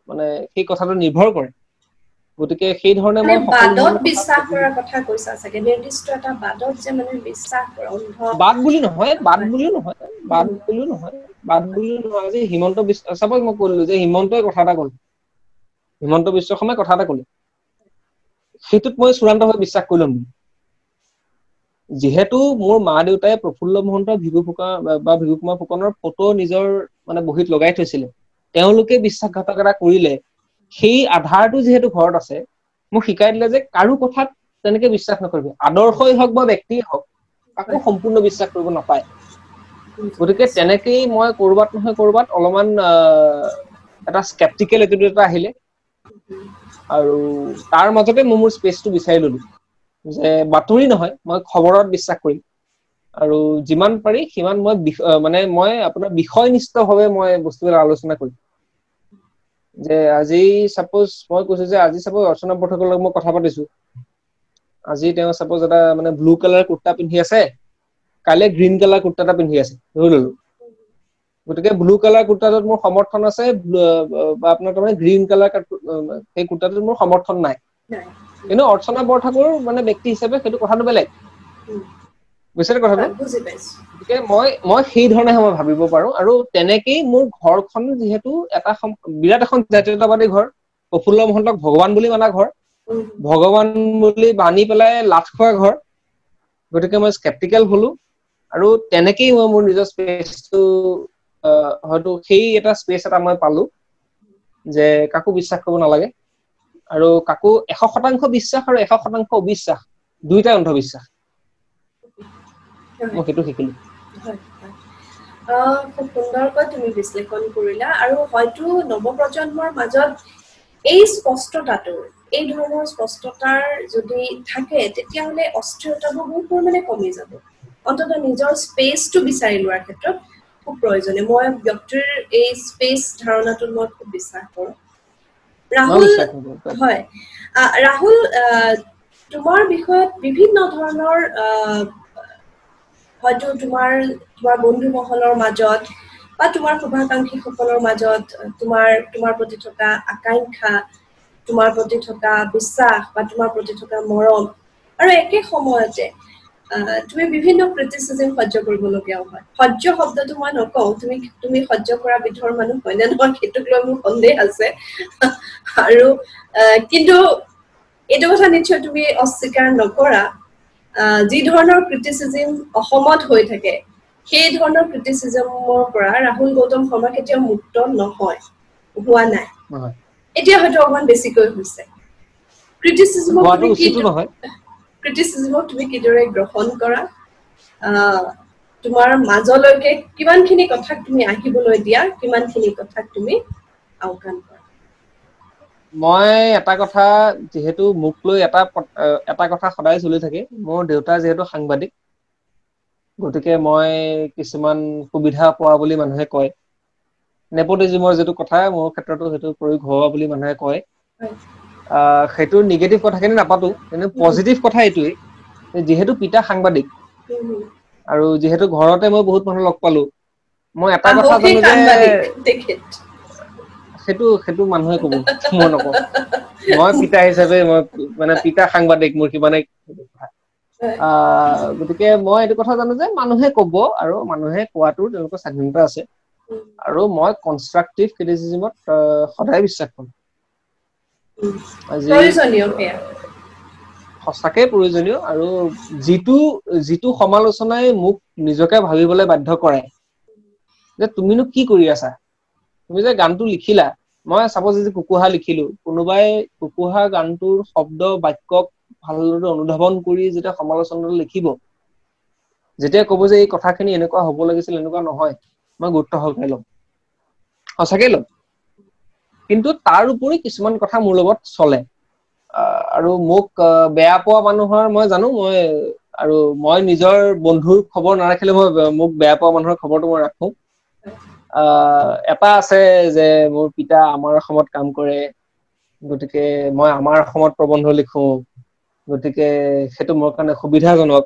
মানে সেই কথাটো নিৰ্ভৰ কৰে। গতিকে সেই ধৰণে মই বাদত বিশ্বাস কৰাৰ কথা কৈছা চাগে, নিৰ্দিষ্ট এটা বাদত যে মানে বিশ্বাস কৰা, বাদ বুলি নহয়, বাদ বুলিও নহয়, বাদ বুলিও নহয়, বাদ বুলিও নহয়। যে হিমন্ত বিশ্ব, চাপ'জ মই কৰিলো যে হিমন্তই কথা এটা ক'লে, হিমন্ত বিশ্ব শৰ্মাই কথা এটা ক'লে, সেইটোত মই চূড়ান্তভাৱে বিশ্বাস কৰি ল'ম। যিহেতু মোৰ মা দেউতাই প্ৰফুল্ল মহন্ত, ভৃগু ফুকন বা ভৃগু কুমাৰ ফুকনৰ ফটো নিজৰ মানে বহীত লগাই থৈছিলে, তেওঁলোকে বিশ্বাসঘাতকতা কৰিলে, সেই আধাৰটো যিহেতু ঘৰত আছে, মোক শিকাই দিলে যে কাৰো কথাত তেনেকে বিশ্বাস নকৰিবি, আদৰ্শই হওক বা ব্যক্তিয়ে হওক, কাকো সম্পূৰ্ণ বিশ্বাস কৰিব নাপায়। গতিকে তেনেকেই মই কৰবাত নহয় কৰবাত অলপমান এটা স্কেপ্টিকেল এটিটিউড এটা আহিলে, আৰু তাৰ মাজতে মই মোৰ স্পেচটো বিচাৰি ললো যে বাতৰি নহয়, মই খবৰত বিশ্বাস কৰিম, আৰু যিমান পাৰি সিমান মই মানে মই আপোনাৰ বিষয়নিষ্ঠভাৱে মই বস্তুবিলাক আলোচনা কৰিম। যে আজি চাপ'জ মই কৈছো যে আজি চাপ'জ অৰ্চনা বৰঠাকুৰৰ লগত মই কথা পাতিছো, আজি তেওঁ চাপ'জ এটা মানে ব্লু কালাৰ কুৰ্তা পিন্ধি আছে, কাইলৈ গ্ৰীণ কালাৰ কুৰ্তা এটা পিন্ধি আছে, ধৰি ললো। গতিকে ব্লু কালাৰ কুৰ্তাটোত মোৰ সমৰ্থন আছে, বা আপোনাৰ তাৰমানে গ্ৰীণ কালাৰ সেই কুৰ্তাটোত মোৰ সমৰ্থন নাই, কিন্তু অৰ্চনা বৰঠাকুৰ মানে ব্যক্তি হিচাপে সেইটো কথাটো বেলেগ, বুজিছে কথাটো? গতিকে মই সেই ধৰণেহে মই ভাবিব পাৰো। আৰু তেনেকেই মোৰ ঘৰখন যিহেতু এটা বিৰাট এখন জাতীয়তাবাদী ঘৰ, প্ৰফুল্ল মহন্তক ভগৱান বুলি মানা ঘৰ, ভগৱান বুলি মানি পেলাই লাভ খোৱা ঘৰ, গতিকে মই স্কেপ্টিকেল হলো, আৰু তেনেকেই মই মোৰ নিজৰ স্পেচটো হয়তো সেই এটা স্পেচ এটা মই পালো যে কাকো বিশ্বাস কৰিব নালাগে, আৰু কাকো 100% বিশ্বাস আৰু 100% অবিশ্বাস দুইটাই অন্ধবিশ্বাস। মই সেইটো শিকিলো। খুব সুন্দৰকৈ তুমি বিশ্লেষণ কৰিলা। আৰু হয়তো নৱপ্ৰজন্মৰ মাজত এই স্পষ্টতাটো, এই ধৰণৰ স্পষ্টতাৰ যদি থাকে তেতিয়াহ'লে অস্থিৰতাবোৰ বহুত পৰিমাণে কমি যাব। অন্ততঃ নিজৰ স্পেচটো বিচাৰি লোৱাৰ ক্ষেত্ৰত খুব প্ৰয়োজনীয়। মই ব্যক্তিৰ এই স্পেচ ধাৰণাটোত মই খুব বিশ্বাস কৰোঁ। ৰাহুল, হয় ৰাহুল, তোমাৰ বিষয়ত বিভিন্ন ধৰণৰ হয়তো তোমাৰ তোমাৰ বন্ধু মহলৰ মাজত বা তোমাৰ শুভাকাংক্ষীসকলৰ মাজত তোমাৰ তোমাৰ প্ৰতি থকা আকাংক্ষা, তোমাৰ প্ৰতি থকা বিশ্বাস বা তোমাৰ প্ৰতি থকা মৰম, আৰু একে সময়তে তুমি বিভিন্ন ক্ৰিটিচিজম সহ্য কৰিবলগীয়াও হয়। সহ্য শব্দটো মই নকওঁ, তুমি তুমি সহ্য কৰা বিধৰ মানুহ হয় নে নহয় সেইটোক লৈ মোৰ সন্দেহ আছে। আৰু কিন্তু এইটো কথা নিশ্চয় তুমি অস্বীকাৰ নকৰা, যি ধৰণৰ ক্ৰিটিচিজম অসমত হৈ থাকে সেই ধৰণৰ ক্ৰিটিচিজমৰ পৰা ৰাহুল গৌতম শৰ্মা কেতিয়াও মুক্ত নহয়, হোৱা নাই। এতিয়া হয়তো অকমান বেছিকৈ হৈছে। ক্ৰিটিচিজমক তুমি কিদৰে গ্ৰহণ কৰা, তোমাৰ মাজলৈকে কিমানখিনি কথাক তুমি আহিবলৈ দিয়া, কিমানখিনি কথাক তুমি আওকাণ কৰা? মই এটা কথা, যিহেতু মোক লৈ এটা এটা কথা সদায় চলি থাকে, মোৰ দেউতা যিহেতু সাংবাদিক, গতিকে মই কিছুমান সুবিধা পোৱা বুলি মানুহে কয়। নেপটিজিমৰ যিটো কথা মোৰ ক্ষেত্ৰতো সেইটো প্ৰয়োগ হোৱা বুলি মানুহে কয়। সেইটো নিগেটিভ কথাখিনি নাপাতো, কিন্তু পজিটিভ কথা এইটোৱেই, যিহেতু পিতা সাংবাদিক আৰু যিহেতু ঘৰতে মই বহুত মানুহ লগ পালো, মই এটা কথা জানো যে সেইটো সেইটো মানুহে কব, মই নকওঁ। মই পিতা হিচাপে, মই মানে পিতা সাংবাদিক, মোৰ কিমানে কথা। গতিকে মই এইটো কথা জানো যে মানুহে কব, আৰু মানুহে কোৱাটো তেওঁলোকৰ স্বাধীনতা আছে, আৰু মই কনষ্ট্ৰাকটিভ ক্ৰিটিচিজমত সদায় বিশ্বাস কৰোঁ। সঁচাকে প্ৰয়োজনীয়। আৰু যিটো যিটো সমালোচনাই মোক নিজকে ভাবিবলৈ বাধ্য কৰায় যে তুমিনো কি কৰি আছা, তুমি যে গানটো লিখিলা, মই চাপ'জ যে কুকুহা লিখিলো, কোনোবাই কুকুহা গানটোৰ শব্দ বাক্যক ভালদৰে অনুধাৱন কৰি যেতিয়া সমালোচনাটো লিখিব, যেতিয়া কব যে এই কথাখিনি এনেকুৱা হ'ব লাগিছিল, এনেকুৱা নহয়, মই গুৰুত্ব সহকাৰে ল'ম, সঁচাকে ল'ম। কিন্তু তাৰ উপৰি কিছুমান কথা মোৰ লগত চলে, আৰু মোক বেয়া পোৱা মানুহৰ মই জানো, মই আৰু মই নিজৰ বন্ধুৰ খবৰ নাৰাখিলে মই মোক বেয়া পোৱা মানুহৰ খবৰটো মই ৰাখো। এটা আছে যে মোৰ পিতা আমাৰ অসমত কাম কৰে, গতিকে মই আমাৰ অসমত প্ৰবন্ধ লিখো, গতিকে সেইটো মোৰ কাৰণে সুবিধাজনক।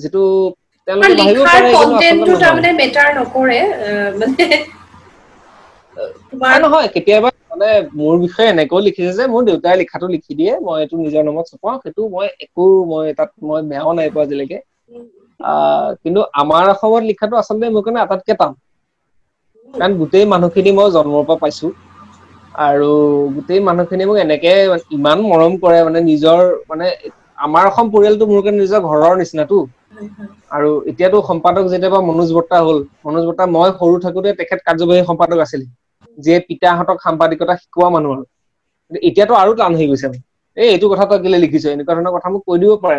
যিটো তেওঁলোকে ভাবিব পাৰে নহয়, কেতিয়াবা মানে মোৰ বিষয়ে এনেকেও লিখিছে যে মোৰ দেউতাই লিখাটো লিখি দিয়ে, মই এইটো নিজৰ নামত ছপাওঁ, সেইটো মই একো মই তাত মই বেয়াও নাই পোৱা আজিলৈকে। কিন্তু আমাৰ অসমত লিখাটো আচলতে মোৰ কাৰণে আটাইতকৈ টান, কাৰণ গোটেই মানুহখিনি মই জন্মৰ পৰা পাইছো, আৰু গোটেই মানুহখিনি মোক এনেকে ইমান মৰম কৰে, মানে নিজৰ মানে আমাৰ অসম পৰিয়ালটো মোৰ কাৰণে নিজৰ ঘৰৰ নিচিনাটো। আৰু এতিয়াতো সম্পাদক যেতিয়াবা মনোজ বৰ্তা হ'ল, মনোজ বৰ্তা মই সৰু থাকোতে তেখেত কাৰ্যবাহী সম্পাদক আছিল, যিয়ে পিতাহঁতক সাংবাদিকতা শিকোৱা মানুহ। আৰু এতিয়াতো আৰু টান হৈ গৈছে, এই এইটো কথা তই কেলে লিখিছ, এনেকুৱা ধৰণৰ কথা মোক কৈ দিব পাৰে।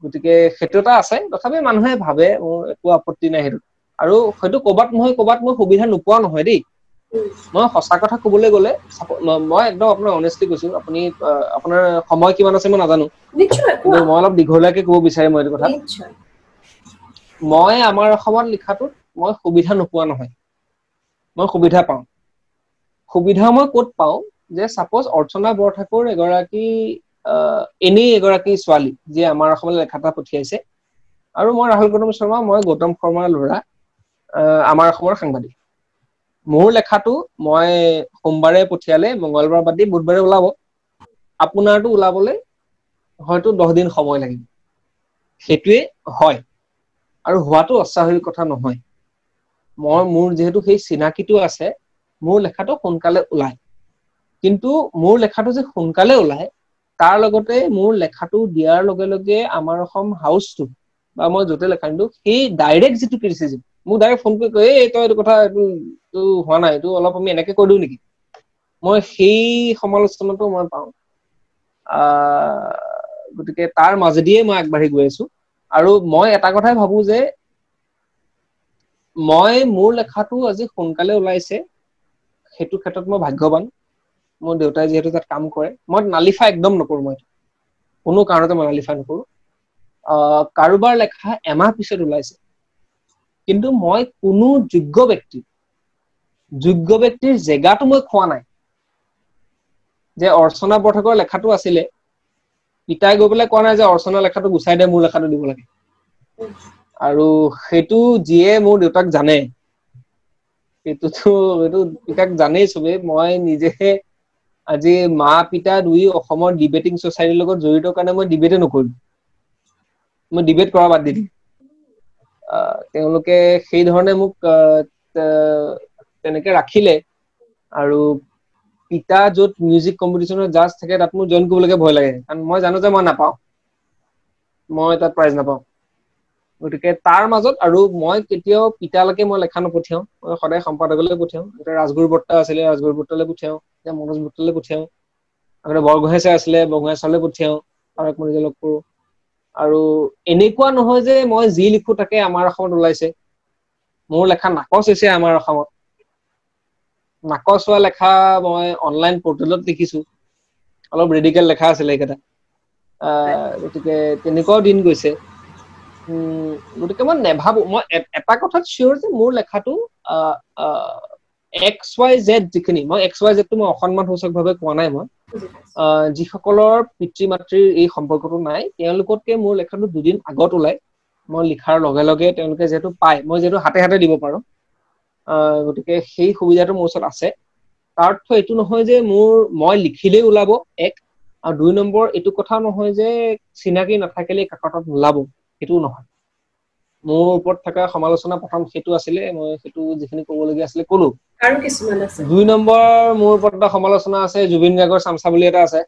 গতিকে সেইটো এটা আছে। তথাপি মানুহে ভাবে, মোৰ একো আপত্তি নাই সেইটো। আৰু হয়তো ক'ৰবাত নহয় ক'ৰবাত মই সুবিধা নোপোৱা নহয় দেই। মই সঁচা কথা কবলৈ গ'লে মই একদম আপোনাক অনেষ্টলি কৈছো, আপুনি আপোনাৰ সময় কিমান আছে মই নাজানো, কিন্তু মই অলপ দীঘলীয়াকে ক'ব বিচাৰিম মই এইটো কথা। মই আমাৰ অসমত লিখাটোত মই সুবিধা নোপোৱা নহয়, মই সুবিধা পাওঁ। সুবিধা মই ক'ত পাওঁ যে চাপ'জ অৰ্চনা বৰঠাকুৰ এগৰাকী এনেই এগৰাকী ছোৱালী যিয়ে আমাৰ অসমলৈ লেখা এটা পঠিয়াইছে, আৰু মই ৰাহুল গৌতম শৰ্মা, মই গৌতম শৰ্মাৰ ল'ৰা, আমাৰ অসমৰ সাংবাদিক। মোৰ লেখাটো মই সোমবাৰে পঠিয়ালে মংগলবাৰ বাদ দি বুধবাৰে ওলাব, আপোনাৰটো ওলাবলৈ হয়তো 10 দিন সময় লাগিব। সেইটোৱে হয়, আৰু হোৱাটো অস্বাভাৱিক কথা নহয়। মই মোৰ যিহেতু সেই চিনাকিটো আছে, মোৰ লেখাটো সোনকালে ওলায়। কিন্তু মোৰ লেখাটো যে সোনকালে ওলায়, তাৰ লগতে মোৰ লেখাটো দিয়াৰ লগে লগে আমাৰ অসম হাউচটো বা মই য'তে লেখা নিদিওঁ, সেই ডাইৰেক্ট যিটো ক্ৰিটিচিজম, মোক ডাইৰেক্ট ফোন কৰি কয়, এই তই এইটো কথা এইটো হোৱা নাই, এইটো অলপ আমি এনেকে কৈ দিওঁ নেকি। মই সেই সমালোচনাটো মই পাওঁ। গতিকে তাৰ মাজেদিয়ে মই আগবাঢ়ি গৈ আছো। আৰু মই এটা কথাই ভাবো যে মই মোৰ লেখাটো আজি সোনকালে ওলাইছে, সেইটো ক্ষেত্ৰত মই ভাগ্যৱান। মোৰ দেউতাই যিহেতু তাত কাম কৰে, মই নালিফা একদম নকৰো, মই কোনো কাৰণতে মই নালিফা নকৰো। কাৰোবাৰ লেখা এমাহ পিছত ওলাইছে, কিন্তু মই কোনো যোগ্য ব্যক্তিৰ জেগাটো মই খোৱা নাই। যে অৰ্চনা বৰঠাকুৰৰ লেখাটো আছিলে, পিতাই গৈ পেলাই কোৱা নাই যে অৰ্চনা লেখাটো গুচাই দে, মোৰ লেখাটো দিব লাগে। আৰু সেইটো যিয়ে মোৰ দেউতাক জানে, সেইটোতো এইটো পিতাক জানেই চবেই। মই নিজে আজি মা পিতা দুই অসমৰ ডিবেটিং ছচাইটিৰ লগত জড়িত কাৰণে মই ডিবেটে নকৰিলো, মই ডিবেট কৰা বাদ দি দিম। তেওঁলোকে সেই ধৰণে মোক তেনেকে ৰাখিলে। আৰু পিতা য'ত মিউজিক কম্পিটিশ্যনৰ জাজ থাকে তাত মোৰ জইন কৰিবলৈকে ভয় লাগে, কাৰণ মই জানো যে মই নাপাওঁ, মই তাত প্ৰাইজ নাপাওঁ। গতিকে তাৰ মাজত আৰু মই কেতিয়াও পিতালৈকে মই লেখা নপঠিয়াওঁ, মই সদায় সম্পাদকলৈ পঠিয়াওঁ। এতিয়া ৰাজগুৰু বৰ্তা আছিলে, ৰাজগুৰু বৰ্তালৈ পঠিয়াওঁ, এতিয়া মনোজ বৰ্তালৈ পঠিয়াওঁ, আগতে বৰগোহাঁই ছাৰ আছিলে, বৰগোহাঁই ছাৰলৈ পঠিয়াওঁ, আৰু মই নিজে লগ কৰোঁ। আৰু এনেকুৱা নহয় যে মই যি লিখো তাকে আমাৰ অসমত ওলাইছে, মোৰ লেখা নাকচ হৈছে আমাৰ অসমত। নাকচ হোৱা লেখা মই অনলাইন পৰ্টেলত লিখিছো, অলপ ৰেডিকেল লেখা আছিলে সেইকেইটা। গতিকে তেনেকুৱাও দিন গৈছে। গতিকে মই নেভাবো, মই এটা কথাত চিয়ৰ যে মোৰ লেখাটো এক্স ৱাই জেড যিখিনি, মই এক্স ৱাই জেডটো মই অসন্মানসূচকভাৱে কোৱা নাই, মই যিসকলৰ পিতৃ মাতৃৰ এই সম্পৰ্কটো নাই তেওঁলোকতকে মোৰ লেখাটো দুদিন আগত ওলাই। মই লিখাৰ লগে লগে তেওঁলোকে যিহেতু পায়, মই যিহেতু হাতে হাতে দিব পাৰো, গতিকে সেই সুবিধাটো মোৰ ওচৰত আছে। তাৰ অৰ্থ এইটো নহয় যে মই লিখিলেই ওলাব, এক। আৰু দুই নম্বৰ এইটো কথা নহয় যে চিনাকি নাথাকিলে কাকতত নোলাব, সেইটোও নহয়। মোৰ ওপৰত থকা সমালোচনা প্ৰথম সেইটো আছিলে, মই সেইটো যিখিনি ক'বলগীয়া আছিলে ক'লো। আৰু কিছুমান আছে। দুই নম্বৰ মোৰ ওপৰত এটা সমালোচনা আছে, জুবিন গাৰ্গৰ চামচা বুলি এটা আছে।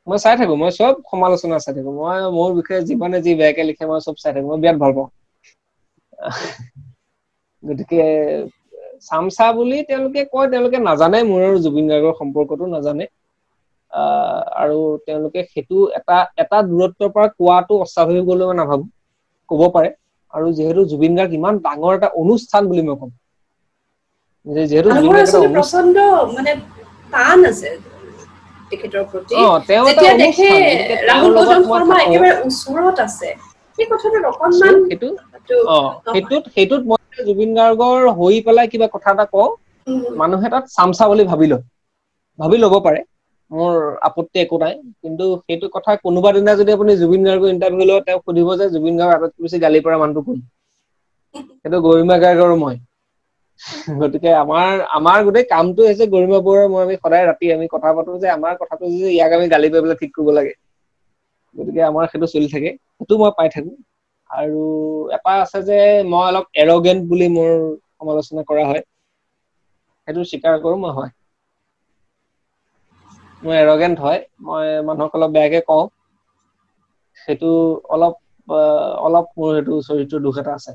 মই চাই থাকো, মই চব সমালোচনা চাই থাকো, মই মোৰ বিষয়ে যিমানে যি বেয়াকে লিখে মই চব চাই থাকো, মই বিৰাট ভাল পাওঁ। গতিকে চামচা বুলি তেওঁলোকে কয়, তেওঁলোকে নাজানে মোৰ আৰু জুবিন গাৰ্গৰ সম্পৰ্কটো নাজানে। আৰু তেওঁলোকে সেইটো এটা এটা দূৰত্বৰ পৰা কোৱাটো অস্বাভাৱিক বুলি মই নাভাবো, ক'ব পাৰে। আৰু যিহেতু জুবিন গাৰ্গ ইমান ডাঙৰ এটা অনুষ্ঠান বুলি মই ক'ম, যিহেতু প্ৰচণ্ড মানে টান আছে তেখেতৰ প্ৰতি, যেতিয়া দেখে ৰাহুল গৌতম শৰ্মা একেবাৰে ওচৰত আছে, সেই কথাটোত অকণমান সেইটোত মই জুবিন গাৰ্গৰ হৈ পেলাই কিবা কথা এটা কওঁ, মানুহে তাত চামচা বুলি ভাবি ল'ব পাৰে, মোৰ আপত্তি একো নাই। কিন্তু সেইটো কথা কোনোবা দিনা যদি আপুনি জুবিন গাৰ্গৰ ইণ্টাৰভিউ লয়, তেওঁক সুধিব যে জুবিন গাৰ্গ আটাইতকৈ বেছি গালি পৰা মানুহটো কোন, সেইটো গৰিমা গাৰ্গৰ মই। গতিকে আমাৰ গোটেই কামটো হৈছে গৰিমা বৰুৱাৰ মই, আমি সদায় ৰাতি আমি কথা পাতো যে আমাৰ কথাটো যে ইয়াক আমি গালি পাই পেলাই ঠিক কৰিব লাগে। গতিকে আমাৰ সেইটো চলি থাকে, সেইটো মই পাই থাকো। আৰু এটা আছে যে মই অলপ এৰগেণ্ট বুলি মোৰ সমালোচনা কৰা হয়, সেইটো স্বীকাৰ কৰো মই, হয় মই এৰগেণ্ট হয়, মই মানুহক অলপ বেয়াকে কওঁ, সেইটো অলপ অলপ মোৰ সেইটো চৰিত্ৰৰ দোষ এটা আছে,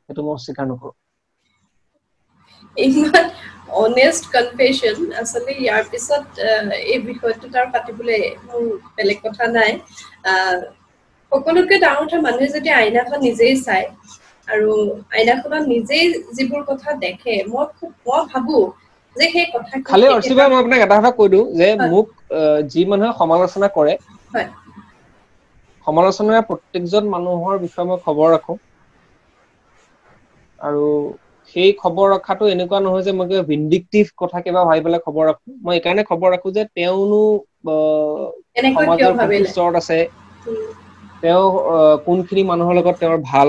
সেইটো মই স্বীকাৰ নকৰো। ইমান অনেষ্ট কনফেশ্যন, আচলতে ইয়াৰ পিছত এই বিষয়টোত আৰু পাতিবলৈ মোৰ বেলেগ কথা নাই। সকলোতকৈ ডাঙৰ কথা, মানুহে যদি আইনাখন নিজেই চায় আৰু আইনাখনত নিজেই যিবোৰ কথা দেখে, মই ভাবো যে সেই কথা খালি অৰ্চিবা, মই আপোনাক এটা কথা কৈ দিওঁ যে মোক যি মানুহে সমালোচনা কৰে, সমালোচনাৰ প্ৰত্যেকজন মানুহৰ বিষয়ে মই খবৰ ৰাখো। আৰু সেই খবৰ ৰখাটো এনেকুৱা নহয় যে মই কিবা ভিণ্ডিকটিভ কথা কিবা ভাবি পেলাই খবৰ ৰাখো। মই এইকাৰণে খবৰ ৰাখো যে তেওঁনো সমাজৰ কোনটো স্তৰত আছে, তেওঁ কোনখিনি মানুহৰ লগত তেওঁৰ ভাল,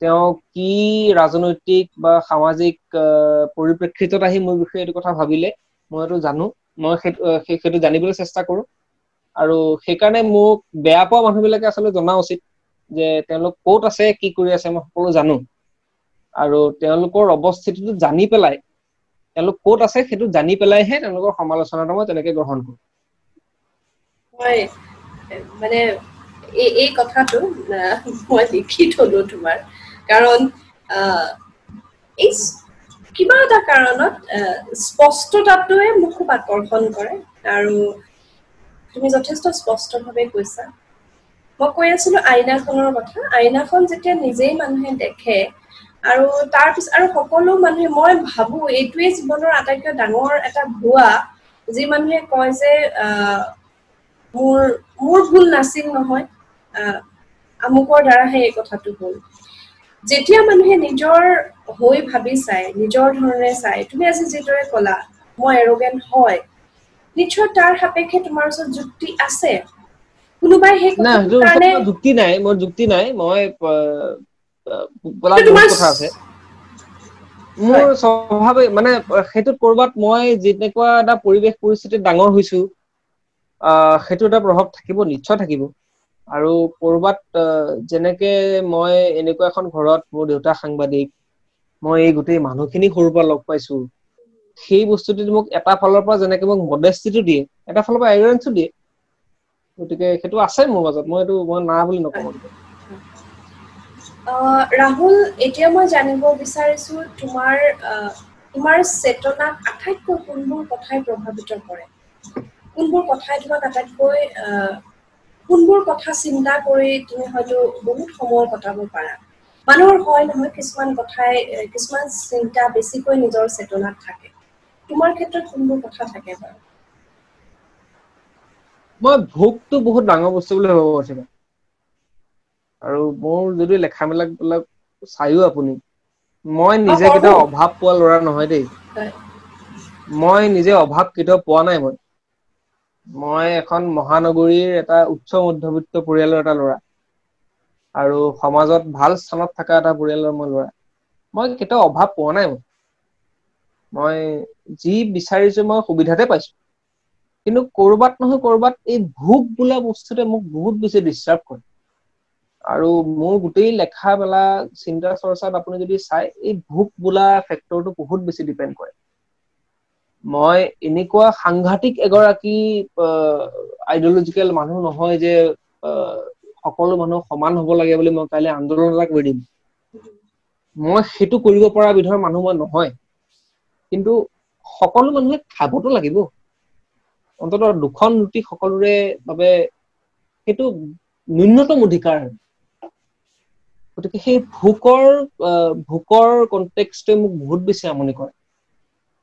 তেওঁ কি ৰাজনৈতিক বা সামাজিক পৰিপ্ৰেক্ষিতত আহি মোৰ বিষয়ে এইটো কথা ভাবিলে, মই এইটো জানো, মই সেইটো জানিবলৈ চেষ্টা কৰো। আৰু সেইকাৰণে মোক বেয়া পোৱা মানুহবিলাকে আচলতে জনা উচিত যে তেওঁলোক ক'ত আছে, কি কৰি আছে, মই সকলো জানো। আৰু তেওঁলোকৰ অৱস্থিতিটো জানি পেলাই, তেওঁলোক ক'ত আছে সেইটো জানি পেলাইহে তেওঁলোকৰ সমালোচনাটো মই তেনেকে গ্ৰহণ কৰো। হয়, মানে এই কথাটো মই লিখি থলো তোমাৰ, কাৰণ এই কিবা এটা কাৰণত স্পষ্টতাটোৱে মোক খুব আকৰ্ষণ কৰে আৰু তুমি যথেষ্ট স্পষ্টভাৱে কৈছা। মই কৈ আছিলো আইনাখনৰ কথা। আইনাখন যেতিয়া নিজেই মানুহে দেখে আৰু তাৰপিছত আৰু সকলো মানুহে, মই ভাবো এইটোৱে জীৱনৰ আটাইতকৈ ডাঙৰ এটা ভুৱা, যি মানুহে কয় যে মোৰ মোৰ ভুল নাছিল নহয়, আমুকৰ দ্বাৰাহে এই কথাটো হ'ল। যেতিয়া মানুহে নিজৰ হৈ ভাবি চায়, নিজৰ ধৰণে চায়, তুমি আজি যিদৰে ক'লা মই এৰোগেণ্ট হয়, নিশ্চয় তাৰ সাপেক্ষে তোমাৰ ওচৰত যুক্তি আছে। কোনোবাই সেই কাৰণে যুক্তি নাই, মোৰ যুক্তি নাই, মই কথা আছে মোৰ স্বভাৱে, মানে সেইটোত কৰবাত মই যেনেকুৱা এটা পৰিৱেশ পৰিস্থিতিত ডাঙৰ হৈছো, সেইটো এটা প্ৰভাৱ থাকিব, নিশ্চয় থাকিব। আৰু কৰবাত যেনেকে মই এনেকুৱা এখন ঘৰত, মোৰ দেউতা সাংবাদিক, মই এই গোটেই মানুহখিনি সৰুৰ পৰা লগ পাইছো, সেই বস্তুটোত মোক এটা ফালৰ পৰা যেনেকে মোক মডেষ্টিটো দিয়ে, এটা ফালৰ পৰা এৰেঞ্চো দিয়ে। গতিকে সেইটো আছে মোৰ মাজত, মই এইটো মই না বুলি নকওঁ। ৰাহুল, এতিয়া মই জানিব বিচাৰিছো তোমাৰ তোমাৰ চেতনাক আটাইতকৈ কোনবোৰ কথাই প্ৰভাৱিত কৰে, কোনবোৰ কথাই তোমাক আটাইতকৈ, কোনবোৰ কথা চিন্তা কৰি তুমি হয়তো বহুত সময় কটাব পাৰা? মানুহৰ হয় নহয় কিছুমান কথাই, কিছুমান চিন্তা বেছিকৈ নিজৰ চেতনাত থাকে, তোমাৰ ক্ষেত্ৰত কোনবোৰ কথা থাকে বাৰু? মই ভোকটো বহুত ডাঙৰ বস্তু বুলি ভাবো আছিলো, আৰু মোৰ যদি লেখা মেলাবিলাক চাইও আপুনি, মই নিজে কেতিয়াও অভাৱ পোৱা ল'ৰা নহয় দেই, মই নিজে অভাৱ কেতিয়াও পোৱা নাই। মই এখন মহানগৰীৰ এটা উচ্চ মধ্যবিত্ত পৰিয়ালৰ এটা ল'ৰা, আৰু সমাজত ভাল স্থানত থকা এটা পৰিয়ালৰ মই ল'ৰা। মই কেতিয়াও অভাৱ পোৱা নাই, মই যি বিচাৰিছো মই সুবিধাতে পাইছো। কিন্তু কৰবাত নহয় কৰবাত এই ভোক বোলা বস্তুটোৱে মোক বহুত বেছি ডিষ্টাৰ্ব কৰে। আৰু মোৰ গোটেই লেখা মেলা চিন্তা চৰ্চাত আপুনি যদি চাই, এই ভোক বোলা ফেক্টৰটো বহুত বেছি ডিপেণ্ড কৰে। মই এনেকুৱা সাংঘাতিক এগৰাকী আইডিঅলজিকেল মানুহ নহয় যে সকলো মানুহ সমান হ'ব লাগে বুলি মই কাইলৈ আন্দোলন এটা কৰি দিম, মই সেইটো কৰিব পৰা বিধৰ মানুহ মই নহয়। কিন্তু সকলো মানুহে খাবতো লাগিব, অন্ততঃ দুখন ৰুটি সকলোৰে বাবে সেইটো ন্যূনতম অধিকাৰ। গতিকে সেই ভোকৰ কনটেক্সটোৱে মোক বহুত বেছি আমনি কৰে।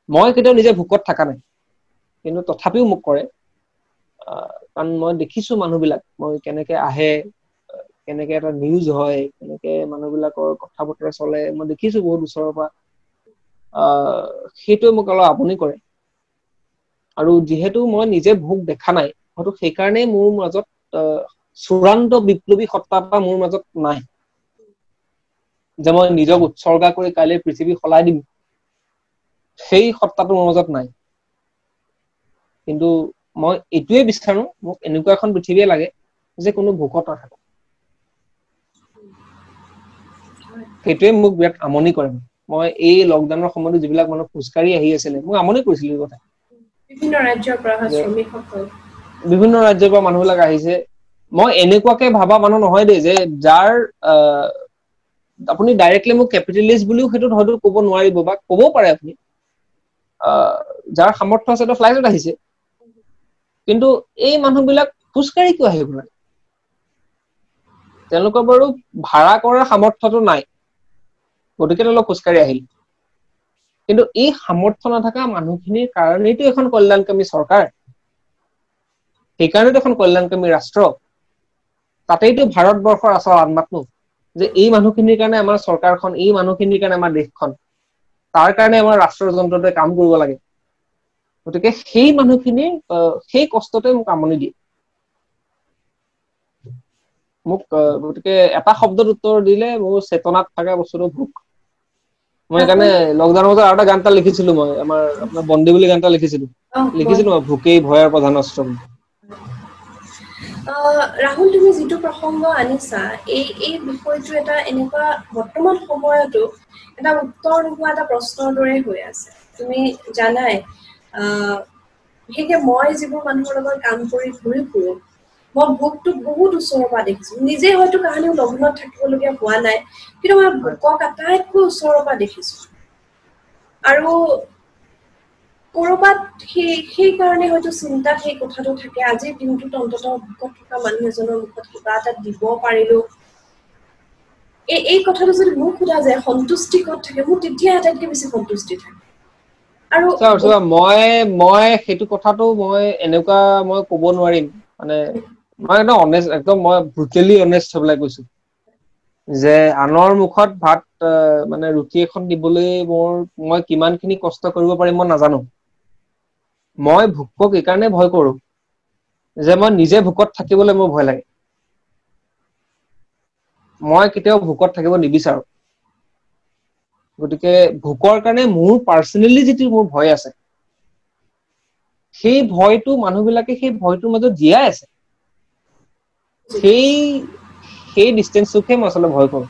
মই কেতিয়াও নিজে ভোকত থকা নাই, কিন্তু তথাপিও মোক কৰে। কাৰণ মই দেখিছো মানুহবিলাক, মই কেনেকে আহে, কেনেকে এটা নিউজ হয়, কেনেকে মানুহবিলাকৰ কথা বতৰা চলে, মই দেখিছো বহুত ওচৰৰ পৰা। সেইটোৱে মোক অলপ আমনি কৰে। আৰু যিহেতু মই নিজে ভোক দেখা নাই, হয়তো সেইকাৰণেই মোৰ মাজত চূড়ান্ত বিপ্লৱী সত্তা এটা মোৰ মাজত নাই, যে মই নিজক উৎসৰ্গা কৰি কাইলৈ পৃথিৱী সলাই দিম, সেই সত্তাটো মোৰ মাজত নাই। কিন্তু মই এইটোৱে বিচাৰো, মোক এনেকুৱা এখন পৃথিৱীয়ে লাগে যে কোনো ভোকত নাথাকে। সেইটোৱে মোক বিৰাট আমনি কৰে। মই এই লকডাউনৰ সময়তো যিবিলাক মানুহ খোজকাঢ়ি আহি আছিলে, মোক আমনি কৰিছিল এই কথা। বিভিন্ন ৰাজ্যৰ পৰা শ্ৰমিকসকল, বিভিন্ন ৰাজ্যৰ পৰা মানুহবিলাক আহিছে। মই এনেকুৱাকে ভাবা মানুহ নহয় দেই যে যাৰ আপুনি ডাইৰেক্টলি মোক কেপিটেলিষ্ট বুলিও সেইটোত হয়তো ক'ব নোৱাৰিব, বা ক'বও পাৰে আপুনি, যাৰ সামৰ্থ্য আছে তো ফ্লাইটত আহিছে, কিন্তু এই মানুহবিলাক খোজকাঢ়ি কিয় আহিব লাগে? তেওঁলোকৰ বাৰু ভাড়া কৰাৰ সামৰ্থ্যটো নাই, গতিকে তেওঁলোক খোজকাঢ়ি আহিল। কিন্তু এই সামৰ্থ্য নথকা মানুহখিনিৰ কাৰণেইতো এখন কল্যাণকামী চৰকাৰ, সেইকাৰণেতো এখন কল্যাণকামী ৰাষ্ট্ৰ। তাতেইতো ভাৰতবৰ্ষৰ আচল আত্মাটো, যে এই মানুহখিনিৰ কাৰণে আমাৰ চৰকাৰখন, এই মানুহখিনিৰ কাৰণে আমাৰ দেশখন, তাৰ কাৰণে আমাৰ ৰাষ্ট্ৰযন্ত্ৰটোৱে কাম কৰিব লাগে। গতিকে সেই মানুহখিনিৰ সেই কষ্টটোৱে মোক আমনি দিয়ে মোক। গতিকে এটা শব্দত উত্তৰ দিলে মোৰ চেতনাত থকা বস্তুটো ভোক। মই সেইকাৰণে লকডাউনৰ মাজত আৰু এটা গান এটা লিখিছিলো, মই আমাৰ আপোনাৰ বন্দী বুলি গান এটা লিখিছিলো মই, ভোকেই ভয়ৰ প্ৰধান অস্ত্ৰ। ৰাহুল, তুমি যিটো প্ৰসংগ আনিছা, এই এই বিষয়টো এটা এনেকুৱা বৰ্তমান সময়তো এটা উত্তৰ নোহোৱা এটা প্ৰশ্নৰ দৰে হৈ আছে। তুমি জানাই, বিশেষকে মই যিবোৰ মানুহৰ লগত কাম কৰি ঘূৰি ফুৰো, মই ভোকটোক বহুত ওচৰৰ পৰা দেখিছো। নিজে হয়তো কাহানিও লঘোণত থাকিবলগীয়া হোৱা নাই, কিন্তু মই ভোকক আটাইতকৈ ওচৰৰ পৰা দেখিছো। আৰু কৰবাত সেইকাৰণে হয়তো চিন্তাত সেই কথাটো থাকে, আজিৰ দিনটোত অন্ততঃ ভোকত থকা মানুহ এজনৰ মুখত কিবা এটা দিব পাৰিলো। এই কথাটো যদি মোক সোধা যায় সন্তুষ্টি ক'ত থাকে, মোৰ তেতিয়া আটাইতকৈ বেছি সন্তুষ্টি থাকে। আৰু মই মই সেইটো কথাটো মই এনেকুৱা মই ক'ব নোৱাৰিম, মানে মই একদম অনেষ্ট, একদম মই ব্ৰুটেলি অনেষ্ট হৈ পেলাই কৈছো যে আনৰ মুখত ভাত মানে ৰুটি এখন দিবলৈ মই কিমান খিনি কষ্ট কৰিব পাৰিম মই নাজানো। মই ভোকক এইকাৰণে ভয় কৰো যে মই নিজে ভোকত থাকিবলৈ মোৰ ভয় লাগে। মই কেতিয়াও ভোকত থাকিব নিবিচাৰো। গতিকে ভোকৰ কাৰণে মোৰ পাৰ্চনেলি যিটো মোৰ ভয় আছে, সেই ভয়টো মানুহবিলাকে সেই ভয়টোৰ মাজত জীয়াই আছে, সেই ডিষ্টেঞ্চটোকহে মই আচলতে ভয় কৰো।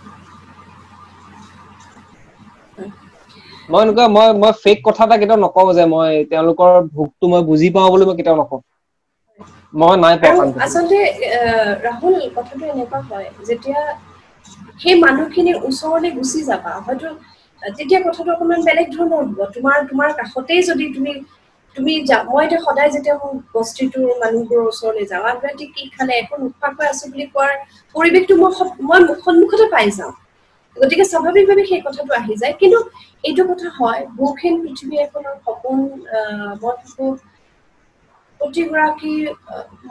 মই এনেকুৱা মই ফেক কথা এটা কেতিয়াও নকওঁ যে মই তেওঁলোকৰ ভোকটো মই বুজি পাওঁ বুলি মই কেতিয়াও নকওঁ। মই নাই পোৱা। আচলতে ৰাহুল, কথাটো এনেকুৱা হয়, যেতিয়া সেই মানুহখিনিৰ ওচৰলৈ গুচি যাবা হয়তো তেতিয়া কথাটো অকণমান বেলেগ ধৰণৰ হ'ব। তোমাৰ কাষতেই যদি তুমি তুমি মই এতিয়া সদায় যেতিয়া মোৰ বস্তিটোৰ মানুহবোৰৰ ওচৰলৈ যাওঁ, আগৰাতি কি খালে একো নোখোৱাকৈ আছো বুলি কোৱাৰ পৰিৱেশটো মই সন্মুখতে পাই যাওঁ। গতিকে স্বাভাৱিকভাৱে সেই কথাটো আহি যায়। কিন্তু এইটো কথা হয়, ভোকহীন পৃথিৱী এখনৰ সপোন মই ভাবো প্ৰতিগৰাকী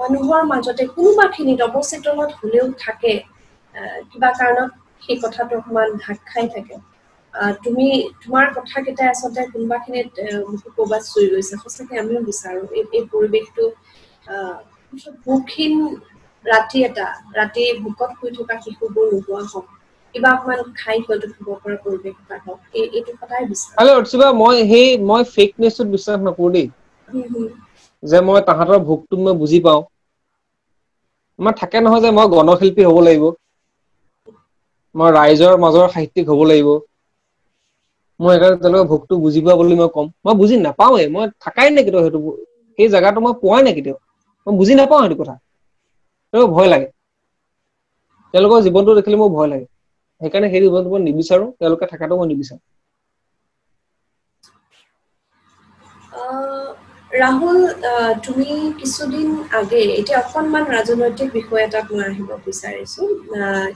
মানুহৰ মাজতে কোনোবাখিনিত অৱচেতনত হলেও থাকে, কিবা কাৰণত সেই কথাটো অকণমান ঢাক খাই থাকে। তুমি তোমাৰ কথা কেইটাই আচলতে কোনোবাখিনিত মোক ক'ৰবাত চুই গৈছে। সঁচাকে আমিও বিচাৰো এই পৰিৱেশটো, ভোকহীন ৰাতি এটা, ৰাতি ভোকত শুই থকা শিশুবোৰ নোহোৱা হওক, কিবা অকণমান খাই সিহঁতে শুব পৰা পৰিৱেশ এটা হওক, এইটো সদায় বিচাৰো। মই ফেক নিউজত বিশ্বাস নকৰো দেই, যে মই তাহাঁতৰ ভোকটো মই বুজি পাওঁ। আমাৰ থাকে নহয় যে মই গণশিল্পী হ'ব লাগিব, মই ৰাইজৰ মাজৰ সাহিত্যিক হ'ব লাগিব, মই সেইকাৰণে তেওঁলোকৰ ভোকটো বুজি পোৱা বুলি মই ক'ম। মই বুজি নাপাওঁৱেই, মই থাকাই নাই কেতিয়াও, সেইটো সেই জেগাটো মই পোৱাই নাই কেতিয়াও, মই বুজি নাপাওঁ সেইটো কথা। তেওঁলোকৰ ভয় লাগে, তেওঁলোকৰ জীৱনটো দেখিলে মোৰ ভয় লাগে, সেইকাৰণে সেই জীৱনটো মই নিবিচাৰো, তেওঁলোকে থকাটো মই নিবিচাৰো। ৰাহুল, তুমি কিছুদিন আগে, এতিয়া অকণমান ৰাজনৈতিক বিষয় এটাত মই আহিব বিচাৰিছো।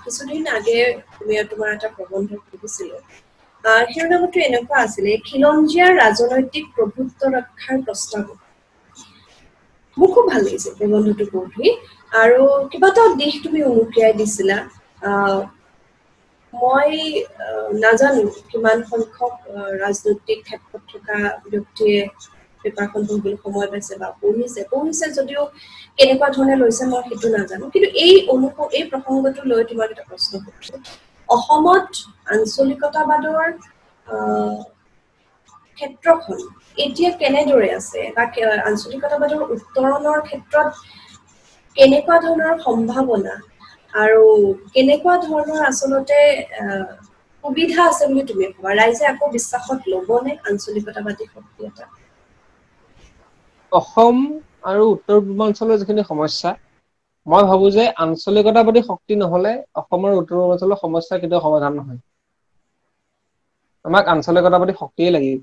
কিছুদিন আগে তুমি তোমাৰ এটা প্ৰবন্ধ পঢ়িছিলো, শিৰোনামটো এনেকুৱা আছিলে, খিলঞ্জীয়াৰ ৰাজনৈতিক প্ৰভুত্ব ৰক্ষাৰ প্ৰস্তাৱ। মোৰ খুব ভাল লাগিছে প্ৰবন্ধটো পঢ়ি, আৰু কেইবাটাও দিশ তুমি উনুকিয়াই দিছিলা। মই নাজানো কিমান সংখ্যক ৰাজনৈতিক ক্ষেত্ৰত থকা ব্যক্তিয়ে পেপাৰখন পঢ়িবলৈ সময় পাইছে বা পঢ়িছে যদিও কেনেকুৱা ধৰণে লৈছে মই সেইটো নাজানো। কিন্তু এই প্ৰসংগটো লৈ তোমাক এটা প্ৰশ্ন সুধিছো, অসমত আঞ্চলিকতাবাদৰ ক্ষেত্ৰখন এতিয়া কেনেদৰে আছে বা আঞ্চলিকতাবাদৰ উত্তৰণৰ ক্ষেত্ৰত কেনেকুৱা ধৰণৰ সম্ভাৱনা আৰু কেনেকুৱা ধৰণৰ আচলতে সুবিধা আছে বুলি তুমি ভাবা? ৰাইজে আকৌ বিশ্বাসত ল'বনে আঞ্চলিকতাবাদী শক্তি এটা? অসম আৰু উত্তৰ পূৰ্বাঞ্চলৰ যিখিনি সমস্যা, মই ভাবো যে আঞ্চলিকতাবাদী শক্তি নহলে অসমৰ উত্তৰ পূৰ্বাঞ্চলৰ সমস্যা কেতিয়াও সমাধান নহয়। আমাক আঞ্চলিকতাবাদী শক্তিয়ে লাগিব,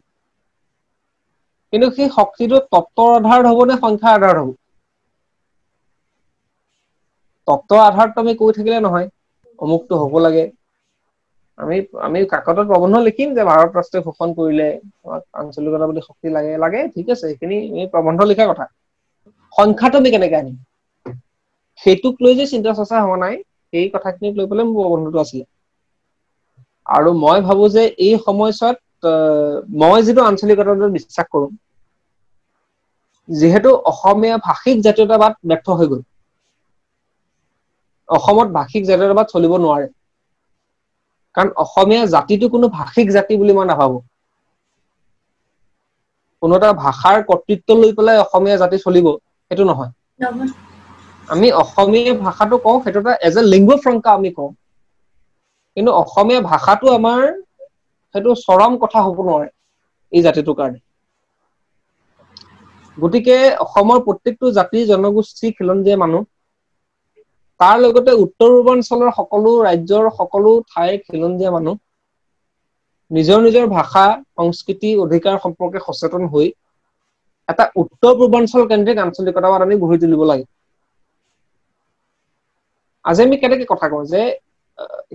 কিন্তু সেই শক্তিটো তত্ত্বৰ আধাৰত হ'ব নে সংখ্যাৰ আধাৰত হ'ব? তত্ত্বৰ আধাৰত আমি কৈ থাকিলে নহয়, অমুকটো হ'ব লাগে। আমি কাকতত প্ৰবন্ধ লিখিম যে ভাৰত ৰাষ্ট্ৰই শোষণ কৰিলে, আমাক আঞ্চলিকতাবাদী শক্তি লাগে, লাগে ঠিক আছে, সেইখিনি প্ৰবন্ধ লিখা কথা। সংখ্যাটো আমি কেনেকে আনিম সেইটোক লৈ যে চিন্তা চৰ্চা হোৱা নাই, সেই কথাখিনিক লৈ পেলাই মোৰ প্ৰবন্ধটো আছিলে। আৰু মই ভাবো যে এই সময়ছোৱাত মই যিটো আঞ্চলিকতাবাদত বিশ্বাস কৰো, যিহেতু অসমীয়া ভাষিক জাতীয়তাবাদ ব্যৰ্থ হৈ গ'ল, অসমত ভাষিক জাতীয়তাবাদ চলিব নোৱাৰে, কাৰণ অসমীয়া জাতিটো কোনো ভাষিক জাতি বুলি মই নাভাবো। কোনো এটা ভাষাৰ কৰ্তৃত্ব লৈ পেলাই অসমীয়া জাতি চলিব সেইটো নহয়। আমি অসমীয়া ভাষাটো কওঁ, সেইটো এটা এজ এ লিংগুৱা ফ্ৰাংকা আমি কওঁ, কিন্তু অসমীয়া ভাষাটো আমাৰ সেইটো চৰম কথা হ'ব নোৱাৰে এই জাতিটোৰ কাৰণে। গতিকে অসমৰ প্ৰত্যেকটো জাতি জনগোষ্ঠী খিলঞ্জীয়া মানুহ তাৰ লগতে উত্তৰ পূৰ্বাঞ্চলৰ সকলো ৰাজ্যৰ সকলো ঠাইৰ খিলঞ্জীয়া মানুহ নিজৰ নিজৰ ভাষা, সংস্কৃতি, অধিকাৰ সম্পৰ্কে সচেতন হৈ এটা উত্তৰ পূৰ্বাঞ্চল কেন্দ্ৰিক আঞ্চলিকতাবাদ আমি গঢ়ি তুলিব লাগে। আজি আমি কেনেকে কথা কওঁ যে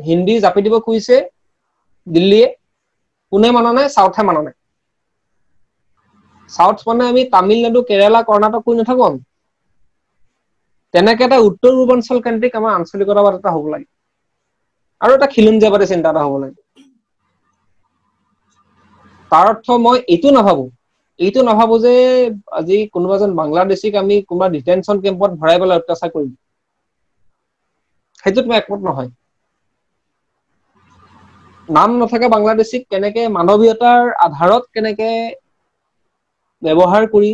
হিন্দী জাপি দিব খুজিছে দিল্লীয়ে, কোনে মানা নাই? চাউথে মানা নাই। চাউথ মানে আমি তামিলনাডু, কেৰালা, কৰ্ণাটক কৈ নাথাকো আমি। তেনেকে এটা উত্তৰ পূৰ্বাঞ্চল কেন্দ্ৰিক আমাৰ আঞ্চলিকতাবাদ এটা হ'ব লাগে আৰু এটা খিলঞ্জীয়াবাদী চিন্তা এটা হ'ব লাগে। তাৰ অৰ্থ মই এইটো নাভাবো যে আজি কোনোবা এজন বাংলাদেশীক আমি কোনোবা ডিটেনশ্যন কেম্পত ভৰাই পেলাই অত্যাচাৰ কৰিম, সেইটোত মই একমত নহয়। নাম নথকা বাংলাদেশীক কেনেকে মানৱীয়তাৰ আধাৰত কেনেকে ব্যৱহাৰ কৰি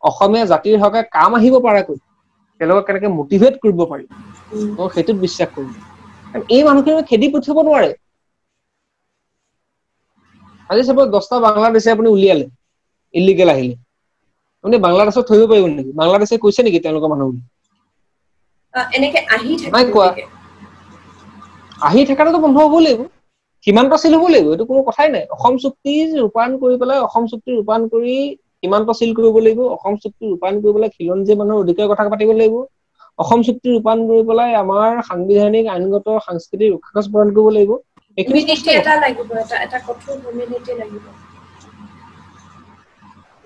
অসমীয়া জাতিৰ হকে কাম আহিব পৰাকৈ তেওঁলোকক কেনেকে মটিভেট কৰিব পাৰি, মই সেইটোত বিশ্বাস কৰোঁ। এই মানুহখিনি খেদি পঠিয়াব নোৱাৰে। আজি চাব 10টা বাংলাদেশী আপুনি উলিয়ালে, ইলিগেল আহিলে, আপুনি বাংলাদেশত থৈ পাৰিব নেকি? বাংলাদেশে কৈছে নেকি তেওঁলোকৰ মানুহ বুলি? আহি থকাটো বন্ধ হ'ব লাগিব, সীমান্ত চিল হ'ব লাগিব, এইটো কোনো কথাই নাই। অসম চুক্তি ৰূপায়ণ কৰি পেলাই, অসম চুক্তি ৰূপায়ণ কৰি সীমান্ত চিল কৰিব লাগিব, অসম চুক্তি ৰূপায়ণ কৰি পেলাই খিলঞ্জীয়া মানুহৰ অধিকাৰ কথা পাতিব লাগিব, অসম চুক্তি ৰূপায়ণ কৰি পেলাই আমাৰ সাংবিধানিক, আইনগত, সাংস্কৃতিক ৰক্ষাকৱচ প্ৰদান কৰিব লাগিব।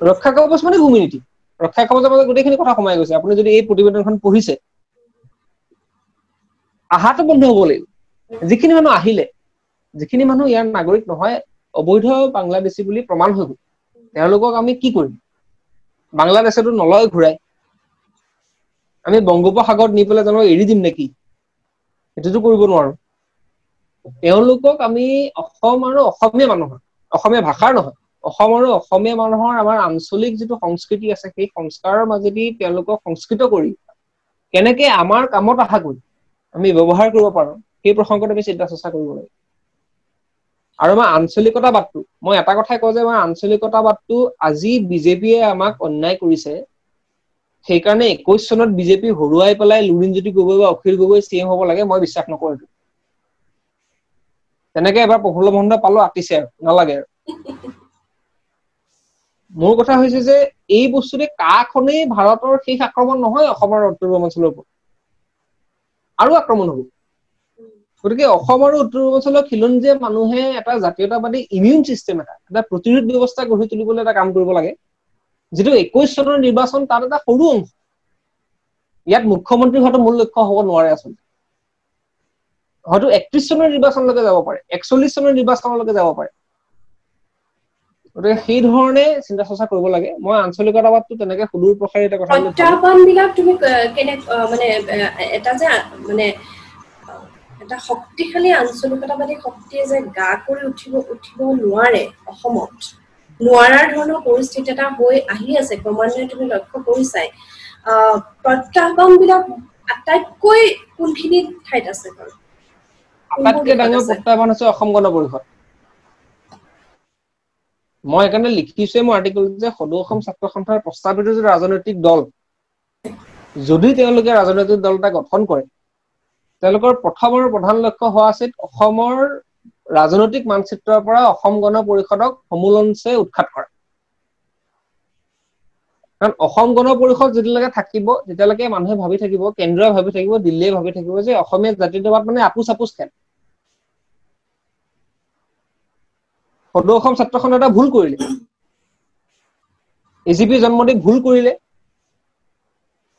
ৰক্ষা কৱচ মানে ভূমিনীতি, ৰক্ষা কৱচৰ মাজত গোটেইখিনি কথা সোমাই গৈছে। আপুনি যদি এই প্ৰতিবেদনখন পঢ়িছে, আহাটো বন্ধ হ'ব লাগিব। যিখিনি মানুহ আহিলে, যিখিনি মানুহ ইয়াৰ নাগৰিক নহয়, অবৈধ বাংলাদেশী বুলি প্ৰমাণ হৈ গ'ল, তেওঁলোকক আমি কি কৰিম? বাংলাদেশেতো নলয় ঘূৰাই, আমি বংগোপসাগৰত নি পেলাই তেওঁলোকক এৰি দিম নেকি? সেইটোতো কৰিব নোৱাৰো। তেওঁলোকক আমি অসম আৰু অসমীয়া মানুহৰ, অসমীয়া ভাষাৰ নহয়, অসম আৰু অসমীয়া মানুহৰ আমাৰ আঞ্চলিক যিটো সংস্কৃতি আছে, সেই সংস্কাৰৰ মাজেদি তেওঁলোকক সংস্কৃত কৰি কেনেকে আমাৰ কামত অহাকৈ আমি ব্যৱহাৰ কৰিব পাৰো, সেই প্ৰসংগত আমি চিন্তা চৰ্চা কৰিব লাগে। আৰু আমাৰ আঞ্চলিকতাবাদটো, মই এটা কথাই কওঁ যে আমাৰ আঞ্চলিকতাবাদটো আজি বিজেপিয়ে আমাক অন্যায় কৰিছে, সেইকাৰণে 21 চনত বিজেপি হৰুৱাই পেলাই লুৰিণজ্যোতি গগৈ বা অখিল গগৈ চি এম হ'ব লাগে, মই বিশ্বাস নকৰো এইটো। তেনেকে এবাৰ প্ৰফুল্ল মহন্ত পালো, আতিছে আৰু নালাগে আৰু। মোৰ কথা হৈছে যে এই বস্তুটোৱে কাখনেই ভাৰতৰ শেষ আক্ৰমণ নহয় অসমৰ উত্তৰ পূৰ্বাঞ্চলৰ ওপৰত, আৰু আক্ৰমণ হ'ব। গতিকে অসম আৰু উত্তৰ পূৰ্বাঞ্চলৰ খিলঞ্জীয়া মানুহে এটা জাতীয়তাবাদী ইমিউন চিষ্টেম, এটা প্ৰতিৰোধ ব্যৱস্থা গঢ়ি তুলিবলৈ এটা কাম কৰিব লাগে, যিটো 21 চনৰ নিৰ্বাচন তাত এটা সৰু অংশ। ইয়াত মুখ্যমন্ত্ৰী হোৱাটো মূল লক্ষ্য হ'ব নোৱাৰে আচলতে। হয়তো 31 চনৰ নিৰ্বাচনলৈকে যাব পাৰে, 41 চনৰ নিৰ্বাচনলৈকে যাব পাৰে। গতিকে সেই ধৰণে চিন্তা চৰ্চা কৰিব লাগে। মই আঞ্চলিকতাবাদটো তেনেকে সুদূৰ প্ৰসাৰী এটা কথা। প্ৰত্যাহ্বান বিলাক তুমি কেনে মানে এটা যে মানে এটা শক্তিশালী আঞ্চলিকতাবাদী শক্তিয়ে যে গা কৰি উঠিব নোৱাৰে অসমত, নোৱাৰাৰ ধৰণৰ পৰিস্থিতি এটা হৈ আহি আছে ক্ৰমান্বয়ে, তুমি লক্ষ্য কৰিছাই। প্ৰত্যাহ্বান বিলাক আটাইতকৈ কোনখিনি ঠাইত আছে বাৰু? আটাইতকৈ ডাঙৰ প্ৰত্যাহ্বান হৈছে অসম গণ পৰিষদ। মই সেইকাৰণে লিখিছোৱে মোৰ আৰ্টিকল যে সদৌ অসম ছাত্ৰ সন্থাৰ প্ৰস্তাৱিত যিটো ৰাজনৈতিক দল, যদি তেওঁলোকে ৰাজনৈতিক দল এটা গঠন কৰে, তেওঁলোকৰ প্ৰথম আৰু প্ৰধান লক্ষ্য হোৱা উচিত অসমৰ ৰাজনৈতিক মানচিত্ৰৰ পৰা অসম গণ পৰিষদক সমূলঞ্চে উৎখাত কৰা। কাৰণ অসম গণ পৰিষদ যেতিয়ালৈকে থাকিব, তেতিয়ালৈকে মানুহে ভাবি থাকিব, কেন্দ্ৰই ভাবি থাকিব, দিল্লীয়ে ভাবি থাকিব যে অসমীয়া জাতীয়তাবাদ মানে আপোচ আপোচ খেল। সদৌ অসম ছাত্ৰ সন্থাই এটা ভুল কৰিলে, এজিপি জন্ম দি ভুল কৰিলে,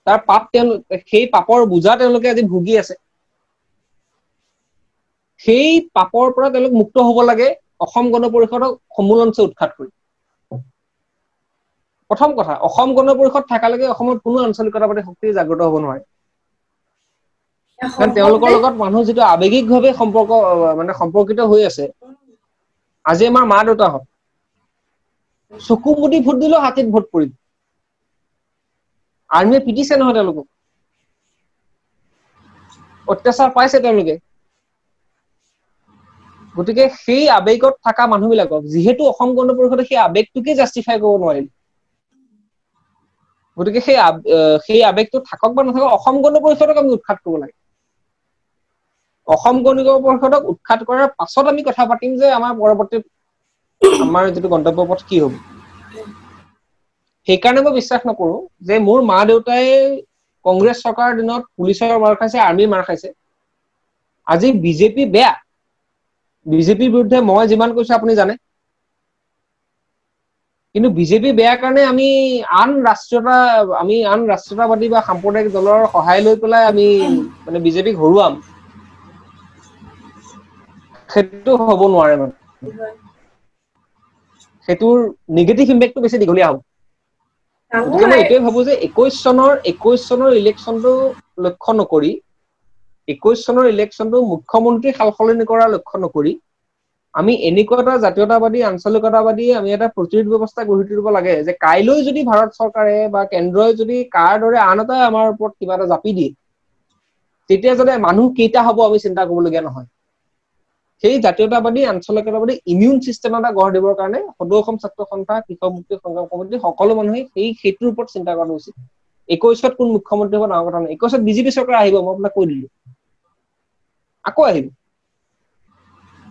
তাৰ পাপ সেই পাপৰ বোজা তেওঁলোকে আজি ভুগি আছে। সেই পাপৰ পৰা তেওঁলোক মুক্ত হ'ব লাগে অসম গণ পৰিষদক সমূলঞ্চে উৎখাত কৰি। প্ৰথম কথা, অসম গণ পৰিষদ থকালৈকে অসমত কোনো আঞ্চলিকতাবাদী শক্তি জাগ্ৰত হ'ব নোৱাৰে। কাৰণ তেওঁলোকৰ লগত মানুহ যিটো আৱেগিকভাৱে সম্পৰ্ক মানে সম্পৰ্কিত হৈ আছে। আজি আমাৰ মা দেউতাহঁত চকু মুদি ভোট দিলেও হাতীত ভোট পৰিব, আৰ্মীয়ে পিটিছে নহয় তেওঁলোকক, অত্যাচাৰ পাইছে তেওঁলোকে। গতিকে সেই আৱেগত থকা মানুহবিলাকক, যিহেতু অসম গণ পৰিষদে সেই আৱেগটোকে জাষ্টিফাই কৰিব নোৱাৰিলে, গতিকে সেই আৱেগটো থাকক বা নাথাকক, অসম গণ পৰিষদক আমি উৎখাত কৰিব লাগে। অসম গণ পৰিষদক উৎখাত কৰাৰ পাছত আমি কথা পাতিম যে আমাৰ পৰৱৰ্তী আমাৰ যিটো গন্তব্য পথ কি হ'ব। সেইকাৰণে মই বিশ্বাস নকৰো যে মোৰ মা দেউতাই কংগ্ৰেছ চৰকাৰৰ দিনত পুলিচৰ মাৰ খাইছে, আৰ্মীৰ মাৰ খাইছে। আজি বিজেপি বেয়া, বিজেপিৰ বিৰুদ্ধে মই যিমান কৈছো আপুনি জানে, কিন্তু বিজেপি বেয়া কাৰণে আমি আন ৰাষ্ট্ৰীয়তাবাদী বা সাম্প্ৰদায়িক দলৰ সহায় লৈ পেলাই আমি মানে বিজেপিক হৰুৱাম, সেইটো হ'ব নোৱাৰে। মানে সেইটোৰ নিগেটিভ ইম্পেক্টটো বেছি দীঘলীয়া হ'ব। গতিকে মই এইটোৱে ভাবো যে 21 চনৰ ইলেকশ্যনটো লক্ষ্য নকৰি, 21 চনৰ ইলেকশ্যনটো মুখ্যমন্ত্ৰী সালসলনি কৰাৰ লক্ষ্য নকৰি আমি এনেকুৱা এটা জাতীয়তাবাদী আঞ্চলিকতাবাদী আমি এটা প্ৰতিৰোধ ব্যৱস্থা গঢ়ি তুলিব লাগে যে কাইলৈ যদি ভাৰত চৰকাৰে বা কেন্দ্ৰই যদি কাৰ দৰে আন এটা আমাৰ ওপৰত কিবা এটা জাপি দিয়ে, তেতিয়া যাতে মানুহ কেইটা হ'ব আমি চিন্তা কৰিবলগীয়া নহয়। সেই জাতীয়তাবাদী আঞ্চলিকতাবাদী ইমিউন চিষ্টেম এটা গঢ় দিবৰ কাৰণে সদৌ অসম ছাত্ৰ সন্থা, কৃষক মুক্তি সংগ্ৰাম সমিতি সকলো মানুহে সেইটোৰ ওপৰত চিন্তা কৰাটো উচিত। 21ত কোন মুখ্যমন্ত্ৰী হ'ব ডাঙৰ কথা নহয়। 21ত বিজেপি চৰকাৰ আহিব, মই আপোনাক কৈ দিলো, আকৌ আহিব।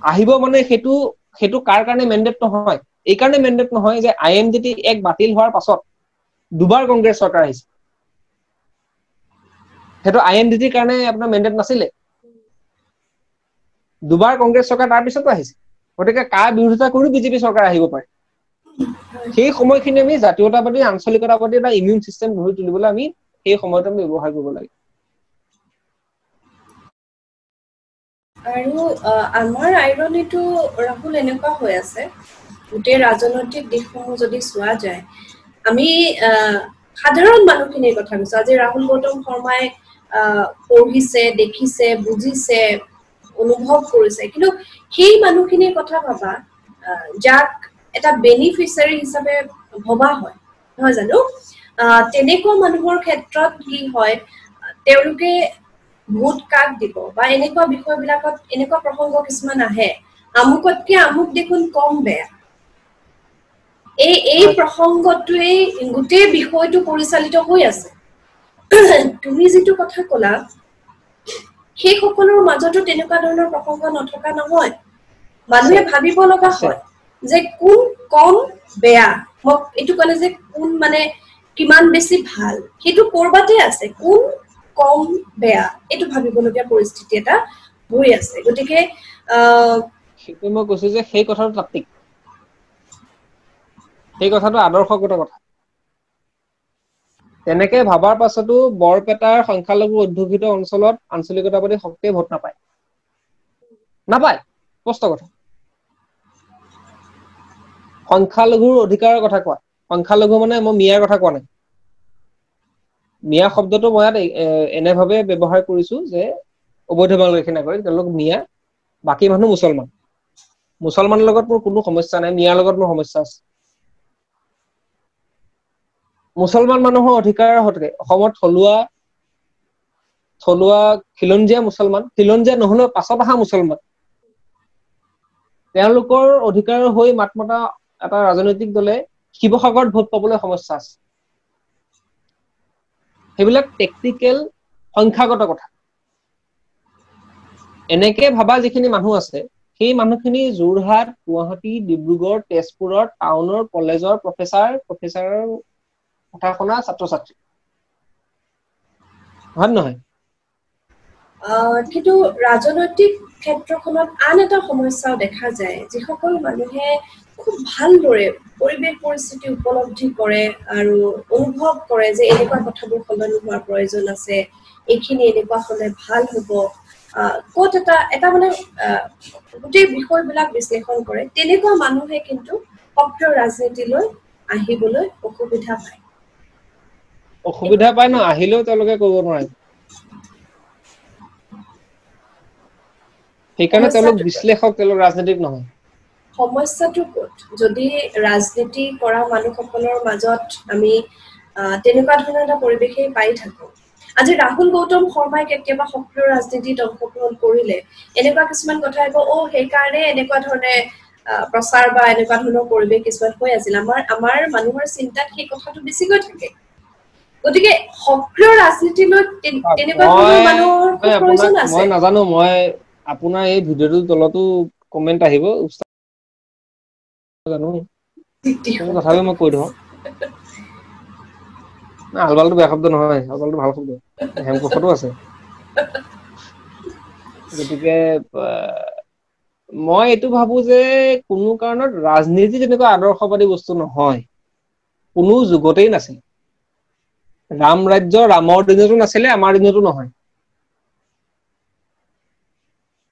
আহিব মানে সেইটো কাৰ কাৰণে মেণ্ডেট নহয়, এইকাৰণে মেণ্ডেট নহয় যে I am D T এক বাতিল হোৱাৰ পাছত দুবাৰ কংগ্ৰেছ চৰকাৰ আহিছে, সেইটো I am D টিৰ কাৰণে আপোনাৰ মেণ্ডেট নাছিলে। দুবাৰ কংগ্ৰেছ চৰকাৰ তাৰ পিছতো আহিছে। গতিকে কাৰ বিৰোধিতা কৰিও বিজেপি চৰকাৰ আহিব পাৰে। সেই সময়খিনি আমি জাতীয়তাবাদী আঞ্চলিকতাবাদী এটা ইমিউন চিষ্টেম গঢ়ি তুলিবলৈ আমি সেই সময়টো আমি ব্যৱহাৰ কৰিব লাগে। আৰু আমাৰ আইৰণিটো ৰাহুল এনেকুৱা হৈ আছে, গোটেই ৰাজনৈতিক দিশসমূহ যদি চোৱা যায়, আমি সাধাৰণ মানুহখিনিৰ কথা কৈছো। আজি ৰাহুল গৌতম শৰ্মাই পঢ়িছে, দেখিছে, বুজিছে, অনুভৱ কৰিছে, কিন্তু সেই মানুহখিনিৰ কথা ভাবা যাক এটা বেনিফিচিয়াৰী হিচাপে ভবা হয়, নহয় জানো? তেনেকুৱা মানুহৰ ক্ষেত্ৰত কি হয়, তেওঁলোকে ভোট কাক দিব বা এনেকুৱা বিষয়বিলাকত এনেকুৱা প্ৰসংগ কিছুমান আহে, আমুকতকে আমুক দেখোন কম বেয়া, এই প্ৰসংগটোৱেই গোটেই বিষয়টো পৰিচালিত হৈ আছে। তুমি যিটো কথা কলা, সেই সকলৰ মাজতো তেনেকুৱা ধৰণৰ প্ৰসংগ নথকা নহয়। মানুহে ভাবিব লগা হয় যে কোন কম বেয়া, মোক এইটো ক'লে যে কোন মানে কিমান বেছি ভাল, সেইটো কৰবাতে আছে, কোন কম বেয়া, এইটো ভাবিবলগীয়া পৰিস্থিতি এটা হৈ আছে। গতিকে সেইটো মই কৈছো যে সেই কথাটো তাত্ত্বিক, সেই কথাটো আদৰ্শগত কথা। তেনেকে ভাবাৰ পাছতো বৰপেটাৰ সংখ্যালঘু অধ্যুষিত অঞ্চলত আঞ্চলিকতাবাদী শক্তিয়ে ভোট নাপায়, নাপায়, স্পষ্ট কথা। সংখ্যালঘুৰ অধিকাৰৰ কথা কোৱা, সংখ্যালঘু মানে মই মিয়াৰ কথা কোৱা নাই। মিয়া শব্দটো মই ইয়াত এনেভাৱে ব্যৱহাৰ কৰিছো যে অবৈধ বাংলাদেশী নাগৰিক, তেওঁলোক মিয়া, বাকী মানুহ মুছলমান। মুছলমানৰ লগত মোৰ কোনো সমস্যা নাই, মিয়াৰ লগত মোৰ সমস্যা আছে। মুছলমান মানুহৰ অধিকাৰৰ হকে অসমত থলুৱা খিলঞ্জীয়া মুছলমান, খিলঞ্জীয়া নহলেও পাছত অহা মুছলমান, তেওঁলোকৰ অধিকাৰৰ হৈ মাত মতা এটা ৰাজনৈতিক দলে শিৱসাগৰত ভোট পাবলৈ সমস্যা আছে। সেইবিলাক টেকনিকেল সংখ্যাগত কথা। এনেকে ভাবা যিখিনি মানুহ আছে, সেই মানুহখিনি যোৰহাট, গুৱাহাটী, ডিব্ৰুগড়, তেজপুৰৰ টাউনৰ কলেজৰ প্ৰফেচাৰৰ কথা শুনা ছাত্ৰ ছাত্ৰী হয় নহয়? কিন্তু ৰাজনৈতিক ক্ষেত্ৰখনত আন এটা সমস্যাও দেখা যায়, যিসকল মানুহে খুব ভালদৰে পৰিৱেশ পৰিস্থিতি উপলব্ধি কৰে আৰু অনুভৱ কৰে যে এনেকুৱা কথাবোৰ সলনি হোৱাৰ প্ৰয়োজন আছে, এইখিনি এনেকুৱা হলে ভাল হ'ব, ক'ত এটা এটা মানে গোটেই বিষয়বিলাক বিশ্লেষণ কৰে, তেনেকুৱা মানুহে কিন্তু সক্ৰিয় ৰাজনীতিলৈ আহিবলৈ অসুবিধা পায়। অসুবিধা পায় ন, আহিলেও তেওঁলোকে কৰিব নোৱাৰে। সেইকাৰণে তেওঁলোক বিশ্লেষক, তেওঁলোক ৰাজনীতিক নহয়। সমস্যাটো ক'ত? যদি ৰাজনীতি কৰা মানুহসকলৰ মাজত আমি তেনেকুৱা ধৰণৰ এটা পৰিৱেশেই পাই থাকো, আজি ৰাহুল গৌতম শৰ্মাই কেতিয়াবা সক্ৰিয় ৰাজনীতিত অংশগ্ৰহণ কৰিলে এনেকুৱা কিছুমান কথা আহিব, অ সেইকাৰণে এনেকুৱা ধৰণে প্ৰচাৰ বা এনেকুৱা ধৰণৰ পৰিৱেশ কিছুমান হৈ আছিল। আমাৰ মানুহৰ চিন্তাত সেই কথাটো বেছিকৈ থাকে। গতিকে সক্ৰিয় ৰাজনীতিলৈ তেনেকুৱা ধৰণৰ মানুহৰ প্ৰয়োজন আছে। মই নাজানো, মই আপোনাৰ এই ভিডিঅ'টোৰ তলতো কমেণ্ট আহিব জানো, তথাপি মই কৈ থওঁ, আলবালটো বেয়া শব্দ নহয়, আলবালটো ভাল শব্দ, হেমকোষতো আছে। গতিকে মই এইটো ভাবো যে কোনো কাৰণত ৰাজনীতি তেনেকুৱা আদৰ্শবাদী বস্তু নহয়, কোনো যুগতেই নাছিল। ৰাম ৰাজ্য ৰামৰ দিনতো নাছিলে, আমাৰ দিনতো নহয়।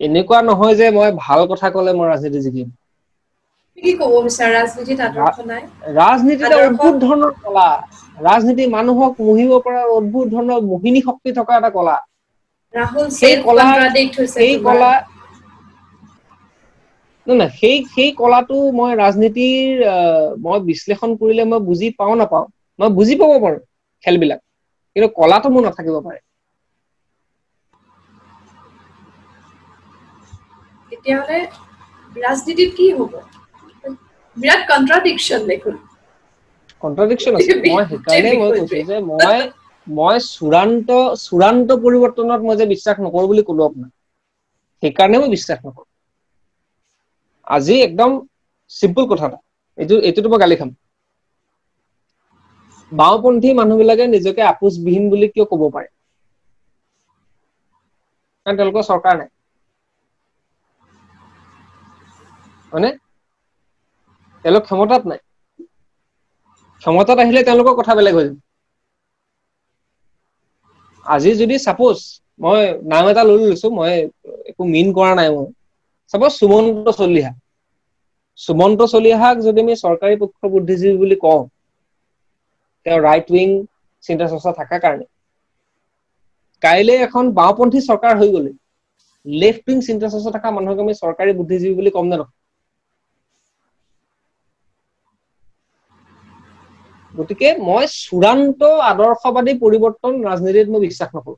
এনেকুৱা নহয় যে মই ভাল কথা কলে মই ৰাজনীতি জিকিম। কি ক'ব বিচাৰা, ৰাজনীতিত আদৰ্শ নাই? ৰাজনীতি এটা অদ্ভুত ধৰণৰ কলা। ৰাজনীতি মানুহক মুহিব পৰা অদ্ভুত ধৰণৰ মোহিনী শক্তি থকা এটা কলা। সেই কলাটো মই ৰাজনীতিৰ মই বিশ্লেষণ কৰিলে মই বুজি পাওঁ নাপাওঁ, মই বুজি পাব পাৰো খেলবিলাক, কিন্তু কলাটো মোৰ নাথাকিব পাৰে। তেতিয়াহ'লে ৰাজনীতিত কি হ'ব? বিৰাট কন্ট্ৰাডিকশ্যন দেখোন। কন্ট্ৰাডিকশ্যন আছে। মই সেইকাৰণে মই কৈছো যে মই চূড়ান্ত পৰিৱৰ্তনত মই যে বিশ্বাস নকৰো বুলি ক'লো আপোনাক, সেইকাৰণে মই বিশ্বাস নকৰো। আজি একদম চিম্পল কথা এটা, এইটোতো মই গালি খাম। বাওঁপন্থী মানুহবিলাকে নিজকে আপোচবিহীন বুলি কিয় ক'ব পাৰে? কাৰণ তেওঁলোকৰ চৰকাৰ নাই, হয়নে? তেওঁলোক ক্ষমতাত নাই। ক্ষমতাত আহিলে তেওঁলোকৰ কথা বেলেগ হৈ যাব। আজি যদি চাপ'জ মই নাম এটা লৈ লৈছো, মই একো মিন কৰা নাই, মই চাপ'জ সুমন্ত চলিহা, সুমন্ত চলিহাক যদি আমি চৰকাৰী পক্ষ বুদ্ধিজীৱী বুলি কওঁ, তেওঁ ৰাইট উইং চিন্তা চৰ্চা থকাৰ কাৰণে, কাইলৈ এখন বাওঁপন্থী চৰকাৰ হৈ গ'লে লেফ্ট উইং চিন্তা চৰ্চা থকা মানুহক আমি চৰকাৰী বুদ্ধিজীৱী বুলি কম নে নহয়? গতিকে মই চূড়ান্ত আদৰ্শবাদী পৰিৱৰ্তন ৰাজনীতিত মই বিশ্বাস নকৰো।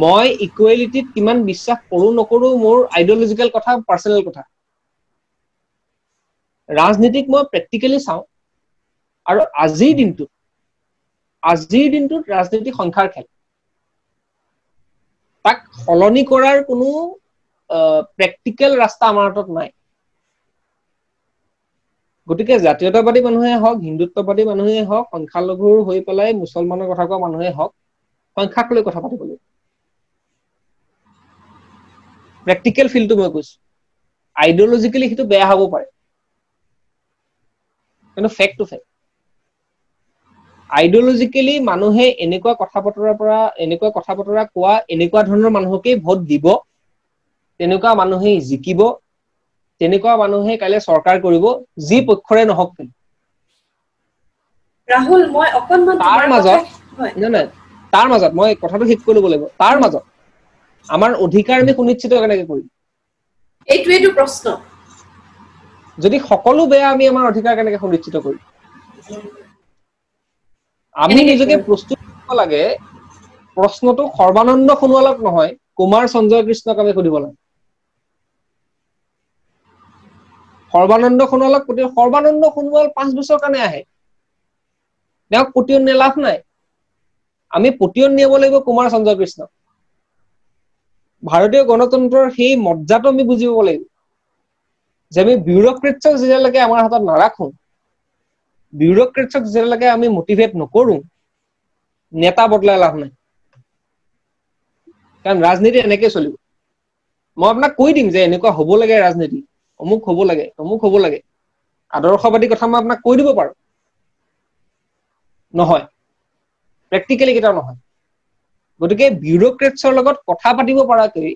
মই ইকুৱেলিটিত কিমান বিশ্বাস কৰো নকৰো মোৰ আইডিঅলজিকেল কথা, পাৰ্চনেল কথা। ৰাজনীতিক মই প্ৰেক্টিকেলি চাওঁ, আৰু আজিৰ দিনটোত ৰাজনীতি সংখ্যাৰ খেল, তাক সলনি কৰাৰ কোনো প্ৰেক্টিকেল ৰাস্তা আমাৰ হাতত নাই। গতিকে জাতীয়তাবাদী মানুহে হওক, হিন্দুত্ববাদী মানুহে হওক, সংখ্যালঘুৰ হৈ পেলাই মুছলমানৰ কথা কোৱা মানুহে হওক, সংখ্যাক লৈ কথা পাতিব লাগিব। প্ৰেক্টিকেল ফিল্ডটো মই কৈছো, আইডিঅলজিকেলি সেইটো বেয়া হ'ব পাৰে, কিন্তু ফেক্টটো ফেক্ট। আইডিঅলজিকেলি মানুহে এনেকুৱা কথা বতৰাৰ পৰা, এনেকুৱা কথা বতৰা কোৱা এনেকুৱা ধৰণৰ মানুহকেই ভোট দিব, তেনেকুৱা মানুহেই জিকিব, তেনেকুৱা মানুহে কাইলৈ চৰকাৰ কৰিব, যি পক্ষৰে নহওক। ৰাহুল, মই অকণমান তাৰ মাজত নহয়, তাৰ মাজত মই কথাটো শেষ কৰি ল'ব লাগিব। তাৰ মাজত আমাৰ অধিকাৰ আমি সুনিশ্চিত কেনেকে কৰিম, এইটোৱেইটো প্ৰশ্ন। যদি সকলো বেয়া, আমি আমাৰ অধিকাৰ কেনেকে সুনিশ্চিত কৰিম? আমি নিজকে প্ৰস্তুত কৰিব লাগে। প্ৰশ্নটো সৰ্বানন্দ সোণোৱালক নহয়, কুমাৰ সঞ্জয় কৃষ্ণক আমি সুধিব লাগে। সৰ্বানন্দ সোণোৱালক সৰ্বানন্দ সোণোৱাল 5 বছৰ কাৰণে আহে, তেওঁক পতিয়ন নিয়ে লাভ নাই। আমি পতিয়ন নিয়াব লাগিব কুমাৰ সঞ্জয় কৃষ্ণক। ভাৰতীয় গণতন্ত্ৰৰ সেই মৰ্যাটো আমি বুজিব লাগিব যে আমি বিউৰক্ৰেটছক যেতিয়ালৈকে আমাৰ হাতত নাৰাখো, বিউৰক্ৰেটছক যেতিয়ালৈকে আমি মটিভেট নকৰো, নেতা বদলাই লাভ নাই। কাৰণ ৰাজনীতি এনেকে চলিব। মই আপোনাক কৈ দিম যে এনেকুৱা হ'ব লাগে ৰাজনীতি, অমুক হ'ব লাগে, অমুক হ'ব লাগে, আদৰ্শবাদী কথা মই আপোনাক কৈ দিব পাৰো, নহয় প্ৰেক্টিকেলি কেতিয়াও নহয়। গতিকে বিউৰক্ৰেটছৰ লগত কথা পাতিব পৰাকৈ,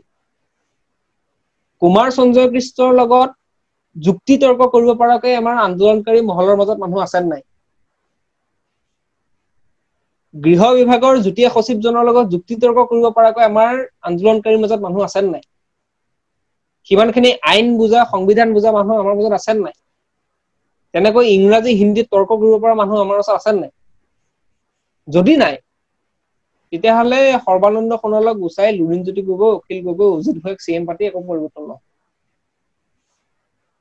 কুমাৰ সঞ্জয় কৃষ্ণৰ লগত যুক্তি তৰ্ক কৰিব পৰাকৈ আমাৰ আন্দোলনকাৰী মহলৰ মাজত মানুহ আছে নাই? গৃহ বিভাগৰ যুটীয়া সচিবজনৰ লগত যুক্তি তৰ্ক কৰিব পৰাকৈ আমাৰ আন্দোলনকাৰীৰ মাজত মানুহ আছে নাই? সিমানখিনি আইন বুজা, সংবিধান বুজা মানুহ আমাৰ মাজত আছে নাই? তেনেকৈ ইংৰাজী হিন্দীত তৰ্ক কৰিব পৰা মানুহ আমাৰ ওচৰত আছে নাই? যদি নাই, তেতিয়াহ'লে সৰ্বানন্দ সোণোৱালক গুচাই লুৰিণজ্যোতি গগৈ, অখিল গগৈ, অজিত ভূঞাক চি এম পাতি একো পৰিৱৰ্তন নহয়।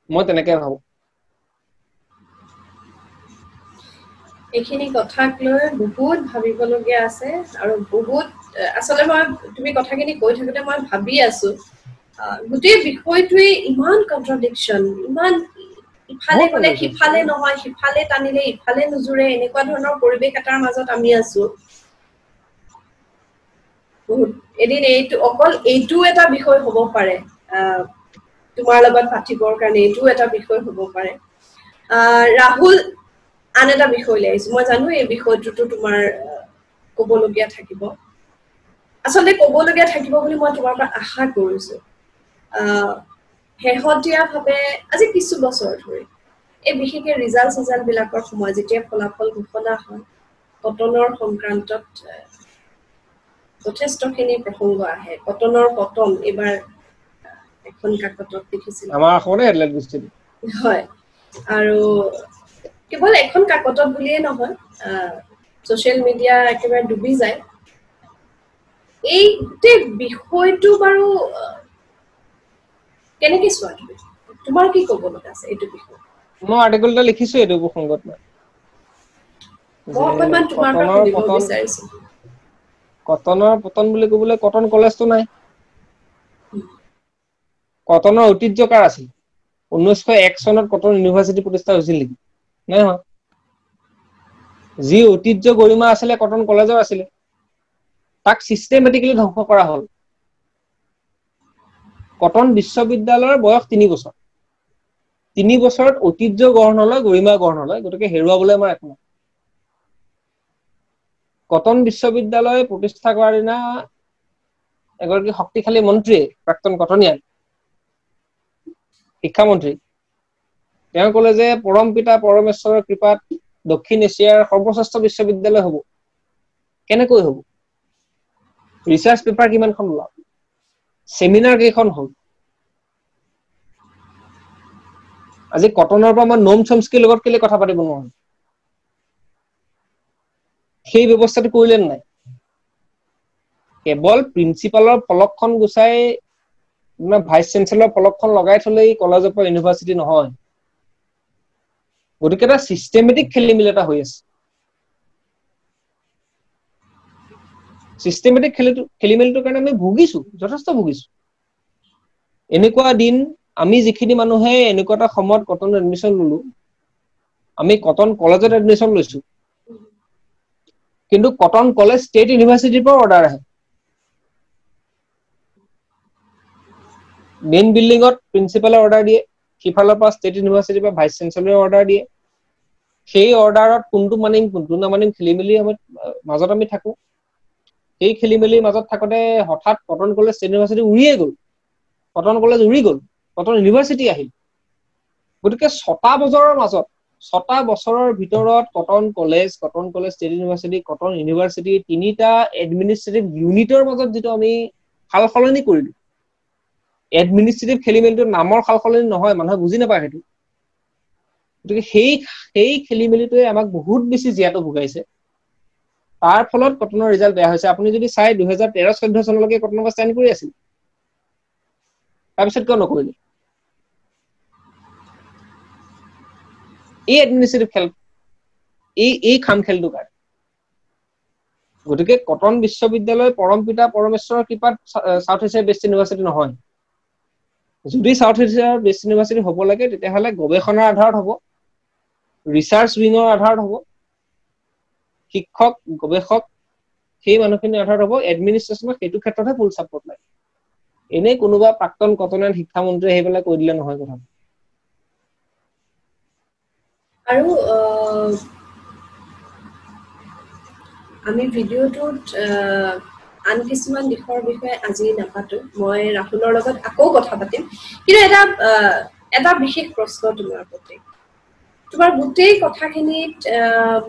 মই তেনেকে ভাবো। এইখিনি কথাক লৈ বহুত ভাবিবলগীয়া আছে আৰু বহুত আচলতে মই তুমি কথাখিনি কৈ থাকোঁতে মই ভাবি আছো গোটেই বিষয়টোৱে ইমান কণ্ট্ৰাডিকশ্যন, ইমান ইফালে গ'লে সিফালে নহয়, সিফালে টানিলে ইফালে নোজোৰে, এনেকুৱা ধৰণৰ পৰিৱেশ এটাৰ মাজত আমি আছো। বহুত এদিন এইটো অকল এইটো এটা বিষয় হ'ব পাৰে, তোমাৰ লগত পাতিবৰ কাৰণে এইটোও এটা বিষয় হ'ব পাৰে। ৰাহুল, আন এটা বিষয়লৈ আহিছো। মই জানো এই বিষয়টোতো তোমাৰ ক'বলগীয়া থাকিব, আচলতে ক'বলগীয়া থাকিব বুলি মই তোমাৰ পৰা আশা কৰিছো। শেহতীয়াভাৱে আজি কিছু বছৰ ধৰি এই বিশেষকে ৰিজাল্ট চিজাল্ট বিলাকৰ সময় যেতিয়া ফলাফল ঘোষণা হয়, কটনৰ সংক্ৰান্তত যথেষ্টখিনি প্ৰসংগ আহে। কটনৰ পতন এইবাৰ এখন কাকতত দেখিছিলো, হয়, আৰু কেৱল এখন কাকতত বুলিয়ে নহয়, ছচিয়েল মিডিয়া একেবাৰে ডুবি যায়। এই গোটেই বিষয়টো বাৰু কেনেকে চোৱা তুমি? তোমাৰ কি ক'ব লগা আছে এইটো বিষয়ে? মই আৰ্টিকল এটা লিখিছো এইটো প্ৰসংগত। মই অকণমান তোমাৰ পৰা সুধিব বিচাৰিছো। কটনৰ পতন বুলি ক'বলৈ কটন কলেজটো নাই। কটনৰ ঐতিহ্য কাৰ আছিল? 1901 চনত কটন ইউনিভাৰ্চিটি প্ৰতিষ্ঠা হৈছিল নেকি? নাই হোৱা। যি ঐতিহ্য গৰিমা আছিলে কটন কলেজৰ আছিলে, তাক চিষ্টেমেটিকেলি ধ্বংস কৰা হ'ল। কটন বিশ্ববিদ্যালয়ৰ বয়স 3 বছৰ। 3 বছৰত ঐতিহ্য গঢ় নলয়, গৰিমা গঢ় নলয়, গতিকে হেৰুৱাবলৈ আমাৰ একো নাই। কটন বিশ্ববিদ্যালয় প্ৰতিষ্ঠা কৰাৰ দিনা এগৰাকী শক্তিশালী মন্ত্ৰীয়ে, প্ৰাক্তন কটনিয়ান শিক্ষামন্ত্ৰী, তেওঁ ক'লে যে পৰম পিতা পৰমেশ্বৰৰ কৃপাত দক্ষিণ এছিয়াৰ সৰ্বশ্ৰেষ্ঠ বিশ্ববিদ্যালয় হ'ব। কেনেকৈ হ'ব? ৰিচাৰ্চ পেপাৰ কিমানখন ওলাল, চেমিনাৰ কেইখন হ'ল? আজি কটনৰ পৰা মই নোম চমস্কিৰ লগত কেলে কথা পাতিব নোৱাৰো? সেই ব্যৱস্থাটো কৰিলে নাই? কেৱল প্ৰিন্সিপালৰ ফলকখন গুচাই ভাইচ চেঞ্চেলৰ ফলকখন লগাই থলেই কলেজৰ পৰা ইউনিভাৰ্চিটি নহয়। গতিকে এটা চিষ্টেমেটিক খেলি মেলি এটা হৈ আছে। চিষ্টেমেটিক খেলি মেলিটোৰ কাৰণে আমি ভুগিছো, যথেষ্ট ভুগিছো। এনেকুৱা দিন আমি যিখিনি মানুহে এনেকুৱা এটা সময়ত কটন এডমিশ্যন ললো, আমি কটন কলেজত এডমিশ্যন লৈছো, কিন্তু কটন কলেজ ষ্টেট ইউনিভাৰ্চিটিৰ পৰা অৰ্ডাৰ আহে। মেইন বিল্ডিঙত প্ৰিন্সিপালে অৰ্ডাৰ দিয়ে, সিফালৰ পৰা ষ্টেট ইউনিভাৰ্চিটিৰ পৰা ভাইচ চেঞ্চেলৰে অৰ্ডাৰ দিয়ে। সেই অৰ্ডাৰত কোনটো মানিম কোনটো নামানিম খেলি মেলি মাজত আমি থাকো। সেই খেলি মেলিৰ মাজত থাকোতে হঠাৎ কটন কলেজ ষ্টেট ইউনিভাৰ্চিটি উৰিয়ে গ'ল, কটন কলেজ উৰি গ'ল, কটন ইউনিভাৰ্চিটি আহিল। গতিকে 6টা বছৰৰ মাজত, 6টা বছৰৰ ভিতৰত Cotton college, Cotton college state university, Cotton university 3টা এডমিনিষ্ট্ৰেটিভ ইউনিটৰ মাজত যিটো আমি সাল সলনি কৰিলো, এডমিনিষ্ট্ৰেটিভ খেলি মেলিটো নামৰ সাল সলনি নহয়, মানুহে বুজি নাপায় সেইটো। গতিকে সেই খেলি মেলিটোৱে আমাক বহুত বেছি জীয়াতু ভুগাইছে। তাৰ ফলত কটনৰ ৰিজাল্ট বেয়া হৈছে। আপুনি যদি চাই 2013-14 চনলৈকে কটনৰ পৰা ষ্টেণ্ড কৰি আছিল, তাৰপিছত কিয় নকৰিলে? এই এডমিনিষ্ট্ৰেটিভ খেল, এই খাম খেলটো কাৰণে। গতিকে কটন বিশ্ববিদ্যালয় পৰম পিতা পৰমেশ্বৰৰ কৃপাত চাউথ এছিয়াৰ বেষ্ট ইউনিভাৰ্চিটি নহয়। যদি চাউথ এছিয়াৰ বেষ্ট ইউনিভাৰ্চিটি হ'ব লাগে, তেতিয়াহ'লে গৱেষণাৰ আধাৰত হ'ব, ৰিচাৰ্চ উইঙৰ আধাৰত হ'ব, শিক্ষক গৱেষক সেই মানুহখিনিৰ আধাৰত হ'ব, এডমিনিষ্ট্ৰেশ্যনক সেইটো ক্ষেত্ৰতহে ফুল চাপৰ্ট লাগে। এনেই কোনোবা প্ৰাক্তন কটনিয়ান শিক্ষামন্ত্ৰীয়ে আহি পেলাই কৈ দিলে নহয় কথা। আৰু আমি ভিডিঅ'টোত আন কিছুমান দিশৰ বিষয়ে আজি নাপাতো, মই ৰাহুলৰ লগত আকৌ কথা পাতিম। কিন্তু এটা বিশেষ প্ৰশ্ন তোমাৰ প্ৰতি, তোমাৰ গোটেই কথাখিনিত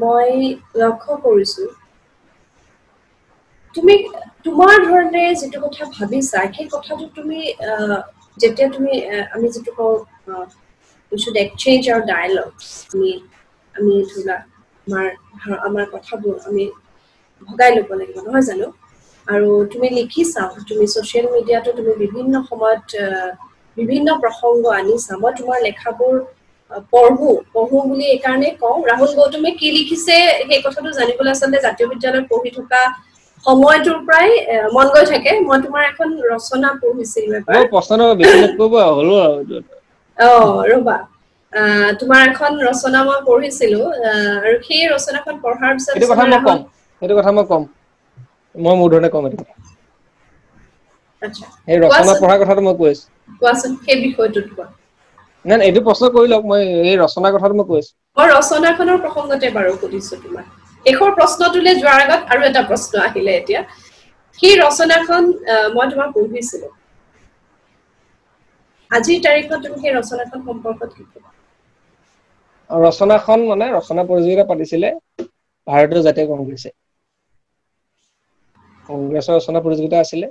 মই লক্ষ্য কৰিছো তুমি তোমাৰ ধৰণে যিটো কথা ভাবিছা, সেই কথাটো তুমি যেতিয়া তুমি আমি যিটো কওঁ we should exchange our dialogues, আমি ধৰি লোৱা আমাৰ কথাবোৰ আমি ভগাই ল'ব লাগিব, নহয় জানো? আৰু তুমি লিখিছা, তুমি ছচিয়েল মিডিয়াতো তুমি বিভিন্ন সময়ত বিভিন্ন প্ৰসংগ আনিছা। মই তোমাৰ লেখাবোৰ পঢ়ো পঢ়ো বুলি এইকাৰণেই কওঁ, ৰাহুল গৌতমে কি লিখিছে সেই কথাটো জানিবলৈ আচলতে জাতীয় বিদ্যালয়ত পঢ়ি থকা সময়টোৰ পৰাই মন গৈ থাকে। মই তোমাৰ এখন ৰচনা পঢ়িছিলো এবাৰ। অ ৰবা, তোমাৰ এখন ৰচনা মই পঢ়িছিলো আৰু সেই ৰচনাখন পঢ়াৰ পিছত সেইটো কথা মই কম, মই মোৰ ধৰণে কম এইটো। সেই ৰচনা পঢ়াৰ কথাটো মই কৈ আছো। কোৱাচোন সেই বিষয়টোত কোৱা। নাই, এইটো প্ৰশ্ন কৰি লওক, মই এই ৰচনাৰ কথাটো মই কৈ আছো। মই ৰচনাখনৰ প্ৰসংগতে বাৰু সুধিছো তোমাক। শেষৰ প্ৰশ্নটোলৈ যোৱাৰ আগত আৰু এটা প্ৰশ্ন আহিলে এতিয়া। সেই ৰচনাখন মই তোমাক পঢ়িছিলো, আজিৰ তাৰিখত তুমি সেই ৰচনাখন সম্পৰ্কত কি ক'বা? ৰচনাখন মানে ৰচনা প্ৰতিযোগিতা পাতিছিলে ভাৰতীয় জাতীয় কংগ্ৰেছে। কংগ্ৰেছৰ ৰচনা প্ৰতিযোগিতা আছিলে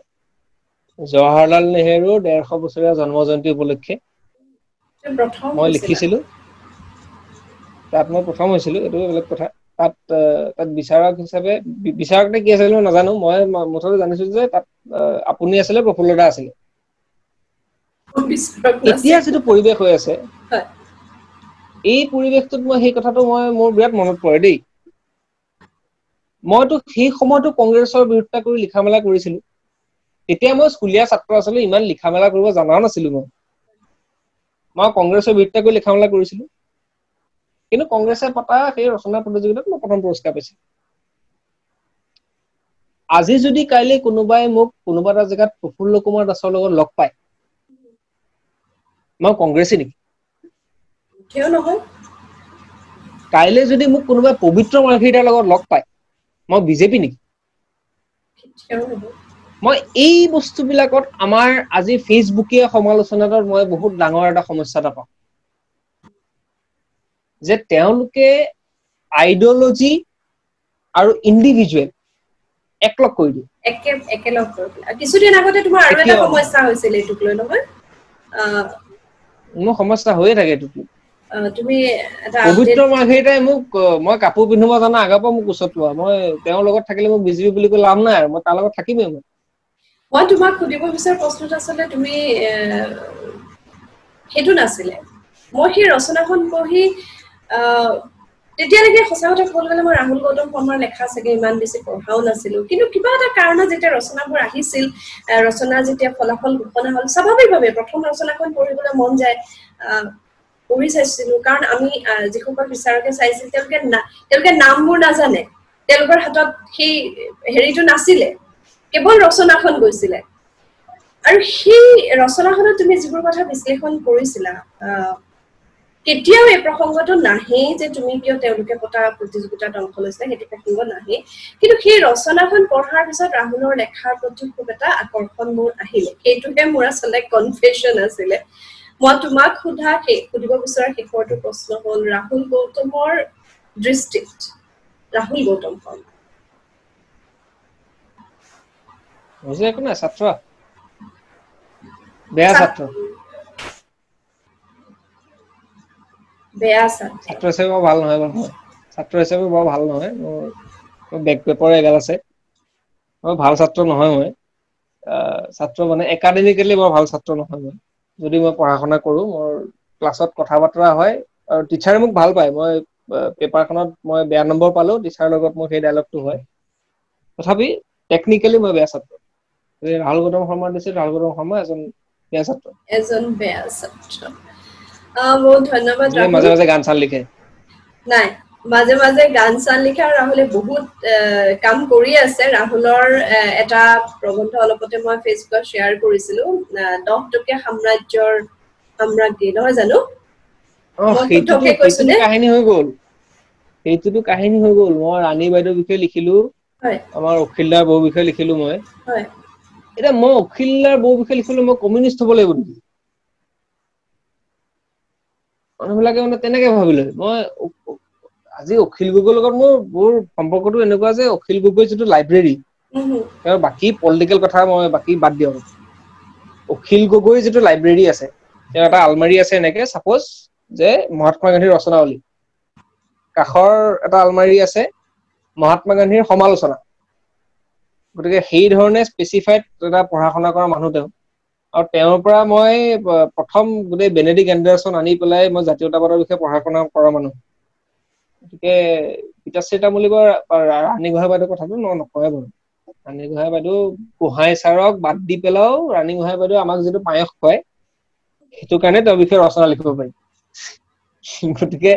জৱাহৰলাল নেহেৰুৰ 150 বছৰীয়া জন্ম জয়ন্তী উপলক্ষে। মই লিখিছিলো, তাত মই প্ৰথম হৈছিলো, এইটো বেলেগ কথা। তাত তাত বিচাৰক হিচাপে, বিচাৰক নে কি আছিলে মই নাজানো, মই মুঠতে জানিছো যে তাত আপুনি আছিলে, প্ৰফুল্ল দা আছিলে। এতিয়া যিটো পৰিৱেশ হৈ আছে, এই পৰিৱেশটোত মই সেই কথাটো মই মোৰ বিৰাট মনত পৰে দেই। মইতো সেই সময়তো কংগ্ৰেছৰ বিৰোধিতা কৰি লিখা মেলা কৰিছিলো। তেতিয়া মই স্কুলীয়া ছাত্ৰ আছিলো, ইমান লিখা মেলা কৰিব জনাও নাছিলো। মই কংগ্ৰেছৰ বিৰোধিতা কৰি লিখা মেলা কৰিছিলো, কিন্তু কংগ্ৰেছে পতা সেই ৰচনা প্ৰতিযোগিতাত মই প্ৰথম পুৰস্কাৰ পাইছিলো। আজি যদি কাইলৈ কোনোবাই মোক কোনোবা এটা জেগাত প্ৰফুল্ল কুমাৰ দাসৰ লগত লগ পায়, মই কংগ্ৰেছী নেকি? কাইলৈ যদি মোক কোনোবাই পবিত্ৰ মাৰ্ঘেৰিটাৰ লগত লগ পায়, মই বিজেপি নেকি? মই এই বস্তুবিলাকত আমাৰ আজি ফেচবুকীয়া সমালোচনাত মই বহুত ডাঙৰ এটা সমস্যা এটা পাওঁ, যে তেওঁলোকে আইডিঅলজি আৰু ইণ্ডিভিজুৱেল একলগ কৰি দিয়ে। একেলগ কৰি দিয়ে। কিছুদিন আগতে তোমাৰ আৰু এটা সমস্যা হৈছিল এইটোক লৈ, নহয়? মোৰ সমস্যা হৈয়ে থাকে এইটোক লৈ। তুমি এটা পবিত্ৰ মাৰ্ঘেৰিটাই মোক, মই কাপোৰ পিন্ধিব জানা আগৰ পৰা মোক ওচৰত লোৱা, মই তেওঁৰ লগত থাকিলে মোক বিজেপি বুলি কৈ লাভ নাই আৰু, মই তাৰ লগত থাকিমেই। মই তোমাক সুধিব বিচৰা প্ৰশ্নটো আচলতে তুমি সেইটো নাছিলে। মই সেই ৰচনাখন পঢ়ি তেতিয়ালৈকে সঁচা কথা ক'বলৈ গ'লে মই ৰাহুল গৌতম শৰ্মাৰ লেখা চাগে ইমান বেছি পঢ়াও নাছিলো, কিন্তু কিবা এটা কাৰণত যেতিয়া ৰচনাবোৰ আহিছিল, ৰচনা যেতিয়া ফলাফল ঘোষণা হ'ল, স্বাভাৱিকভাৱে প্ৰথম ৰচনাখন পঢ়িবলৈ মন যায়, পঢ়ি চাইছিলো। কাৰণ আমি যিসকল বিচাৰকে চাইছিল তেওঁলোকে নামবোৰ নাজানে, তেওঁলোকৰ হাতত সেই হেৰিটো নাছিলে, কেৱল ৰচনাখন গৈছিলে। আৰু সেই ৰচনাখনত তুমি যিবোৰ কথা বিশ্লেষণ কৰিছিলা, কেতিয়াও এই প্ৰসংগটো নাহেই যে তুমি কিয় তেওঁলোকে পতা প্ৰতিযোগিতাত অংশ লৈছিলা, সেইটো প্ৰসংগ নাহেই। কিন্তু সেই ৰচনাখন পঢ়াৰ পিছত ৰাহুলৰ লেখাৰ প্ৰতি খুব এটা আকৰ্ষণ মোৰ আহিলে। সেইটোহে মোৰ আচলতে কনফেশ্যন আছিলে। মই তোমাক সুধিব বিচৰা শেষৰটো প্ৰশ্ন হ'ল, ৰাহুল গৌতমৰ দৃষ্টিত ৰাহুল গৌতম শৰ্মা একো নাই, ছাত্ৰ বেয়া ছাত্ৰ, বেয়া ছাত্ৰ, ছাত্ৰ হিচাপে বৰ ভাল নহয় বাৰু, ছাত্ৰ হিচাপে বৰ ভাল নহয়, মোৰ বেক পেপাৰ এগাল আছে, মই ভাল ছাত্ৰ নহয়। মই ছাত্ৰ মানে একাডেমিকেলি বৰ ভাল ছাত্ৰ নহয়। মই যদি মই পঢ়া শুনা কৰো, মোৰ ক্লাছত কথা বতৰা হয় আৰু টিচাৰে মোক ভাল পায়, মই পেপাৰখনত মই বেয়া নম্বৰ পালো টিচাৰৰ লগত মোৰ সেই ডায়লগটো হয়, তথাপি টেকনিকেলি মই বেয়া ছাত্ৰ। ৰাহুল গৌতম শৰ্মা দিছে, ৰাহুল গৌতম শৰ্মা এজন বেয়া ছাত্ৰ, এজন বেয়া ছাত্ৰ। বহুত ধন্যবাদ। মাজে মাজে গান চান লিখে নাই, মাজে মাজে গান চান লিখে আৰু ৰাহুলে বহুত কাম কৰি আছে। ৰাহুলৰ এটা প্ৰবন্ধ অলপতে মই ফেচবুকত শ্বেয়াৰ কৰিছিলো, 10 টকীয়া সাম্ৰাজ্যৰ সাম্ৰাজ্ঞী, নহয় জানো? কাহিনী হৈ গ'ল, সেইটোতো কাহিনী হৈ গ'ল। মই ৰাণী বাইদেউৰ বিষয়ে লিখিলো, আমাৰ অখিল দাৰ বৌ বিষয়ে লিখিলো মই। এতিয়া মই অখিল দাৰ বৌ বিষয়ে লিখিলো, মই কমিউনিষ্ট হ'ব লাগিব নেকি? মানুহবিলাকে মানে তেনেকে ভাবিলে। মই আজি অখিল গগৈৰ লগত মোৰ সম্পৰ্কটো এনেকুৱা যে অখিল গগৈৰ যিটো লাইব্ৰেৰী, তেওঁৰ বাকী পলিটিকেল কথা মই বাকী বাদ দিওঁ, অখিল গগৈৰ যিটো লাইব্ৰেৰী আছে, তেওঁৰ এটা আলমাৰি আছে এনেকে, চাপ'জ যে মহাত্মা গান্ধীৰ ৰচনাৱলী, কাষৰ এটা আলমাৰি আছে মহাত্মা গান্ধীৰ সমালোচনা। গতিকে সেই ধৰণে স্পেচিফাইড এটা পঢ়া শুনা কৰা মানুহ তেওঁ। আৰু তেওঁৰ পৰা মই প্ৰথম গোটেই বেনেডিক্ট এণ্ডাৰছন আনি পেলাই মই জাতীয়তাবাদৰ বিষয়ে পঢ়া শুনা কৰা মানুহ। গতিকে গীতাশ্ৰী তামুলী বা ৰাণী গোহাঁই বাইদেউৰ কথাটো নকয় বাৰু। ৰাণী গোহাঁই বাইদেউ গোহাঁই ছাৰক বাদ দি পেলাও ৰাণী গোহাঁই বাইদেউ আমাক যিটো পায়স খুৱায় সেইটো কাৰণে তেওঁৰ বিষয়ে ৰচনা লিখিব পাৰি। গতিকে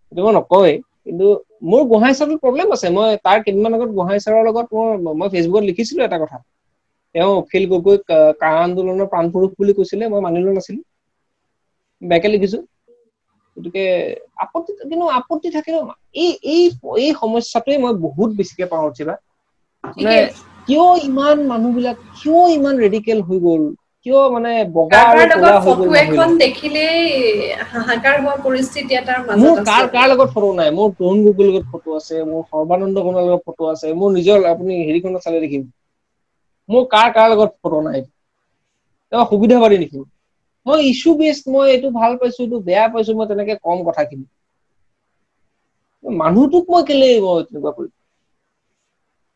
সেইটো মই নকওঁৱেই। কিন্তু মোৰ গোহাঁই ছাৰৰ প্ৰব্লেম আছে। মই তাৰ কেইদিনমান আগত গোহাঁই ছাৰৰ লগত মই ফেচবুকত লিখিছিলো এটা কথা, তেওঁ অখিল গগৈক কা আন্দোলনৰ প্ৰাণপুৰুষ বুলি কৈছিলে, মই মানি লোৱা নাছিলো, বেয়াকে লিখিছো। গতিকে আপত্তি, কিন্তু আপত্তি থাকিলেও এই এই এই সমস্যাটোৱে মই বহুত বেছিকে পাওঁ উঠিবা, মানে কিয় ইমান মানুহবিলাক কিয় ইমান ৰেডিকেল হৈ গ'ল, কিয় মানে বগা আৰু ক'লা হৈ গ'ল। মোৰ কাৰ কাৰ লগত ফটো নাই, মোৰ তৰুণ গগৈৰ লগত ফটো আছে, মোৰ সৰ্বানন্দ সোণোৱালৰ লগত ফটো আছে, মোৰ নিজৰ আপুনি হেৰিখনত চালে দেখিব মোৰ কাৰ কাৰ লগত ফটো নাই। তেওঁ সুবিধাবাদী নেকি? মই ইছ্যু বেছড, মই এইটো ভাল পাইছো এইটো বেয়া পাইছো, মই তেনেকে কম কথাখিনি। মানুহটোক মই কেলে মই তেনেকুৱা কৰিম?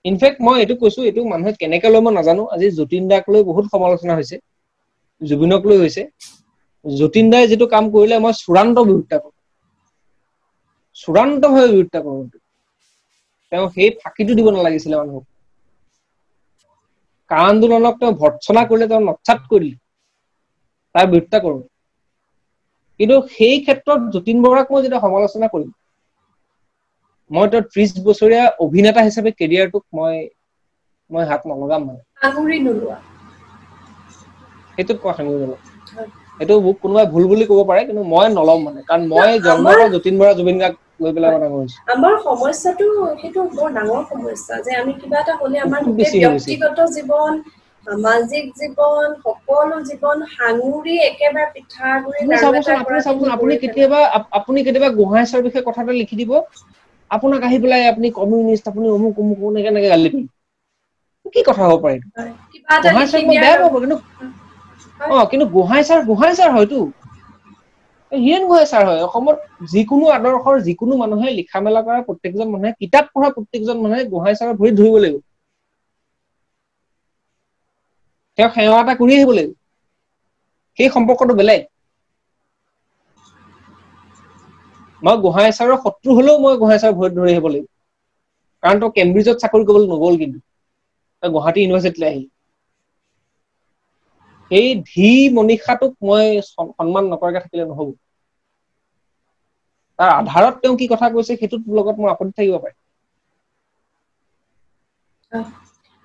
ইনফেক্ট মই এইটো কৈছো, এইটো মানুহে কেনেকে লৈ মই নাজানো। আজি যতীন দাক লৈ বহুত সমালোচনা হৈছে, জুবিনক লৈ হৈছে। যতীন দাই যিটো কাম কৰিলে মই চূড়ান্ত বিৰোধিতা কৰো, চূড়ান্তভাৱে বিৰোধিতা কৰো। তেওঁ সেই ফাঁকিটো দিব নালাগিছিলে মানুহক। কা আন্দোলনক তেওঁ ভৰ্ৎসনা কৰিলে, তেওঁ নৎসাত কৰিলে, তাৰ বিৰোধিতা কৰো। কিন্তু সেই ক্ষেত্ৰত যতীন বৰাক মই যেতিয়া সমালোচনা কৰিম, মই তেওঁ 30 বছৰীয়া অভিনেতা হিচাপে কেৰিয়াৰটোক মই মই হাত নলগাম, মানে সেইটোত মই সাঙুৰি নলওঁ। সেইটো মোক কোনোবাই ভুল বুলি ক'ব পাৰে, কিন্তু মই নলম মানে, কাৰণ মই জন্মৰ পৰা যতীন বৰা জুবিন গাৰ্গ লৈ পেলাই মানে হৈছো। আমাৰ সমস্যাটো সেইটো বৰ ডাঙৰ সমস্যা যে আমি কিবা এটা হ'লে আমাৰ ব্যক্তিগত জীৱন, সামাজিক জীৱন, সকলো জীৱন সাঙুৰি একেবাৰে পিঠাগুৰি। চাবচোন, আপুনি কেতিয়াবা গোহাঁই ছাৰৰ বিষয়ে কথা এটা লিখি দিব, আপোনাক আহি পেলাই আপুনি কমিউনিষ্ট, আপুনি অমুক অমুক এনেকে এনেকে গালি দিব, কি কথা হ'ব পাৰে? গোহাঁই ছাৰ মই বেয়া পাব, কিন্তু কিন্তু গোহাঁই ছাৰ গোহাঁই ছাৰ হয়তো হীৰেণ গোহাঁই ছাৰ হয়। অসমত যিকোনো আদৰ্শৰ যিকোনো মানুহে লিখা মেলা কৰা প্ৰত্যেকজন মানুহে, কিতাপ পঢ়া প্ৰত্যেকজন মানুহে গোহাঁই ছাৰৰ ভৰিত ধৰিব লাগিব, তেওঁ সেৱা এটা কৰি আহিব লাগিব। সেই সম্পৰ্কটো বেলেগ। মই গোহাঁই ছাৰৰ শত্ৰু হলেও মই গোহাঁই ছাৰৰ ভৰিত ধৰি আহিব লাগিব, কাৰণ তেওঁ কেম্ব্ৰিজত চাকৰি কৰিবলৈ নগ'ল, কিন্তু তেওঁ গুৱাহাটী ইউনিভাৰ্চিটিলৈ আহিল। সেই ধী মনীষাটোক মই সন্মান নকৰাকে থাকিলে নহব। তাৰ আধাৰত তেওঁ কি কথা কৈছে সেইটোৰ লগত মোৰ আপত্তি থাকিব পাৰে।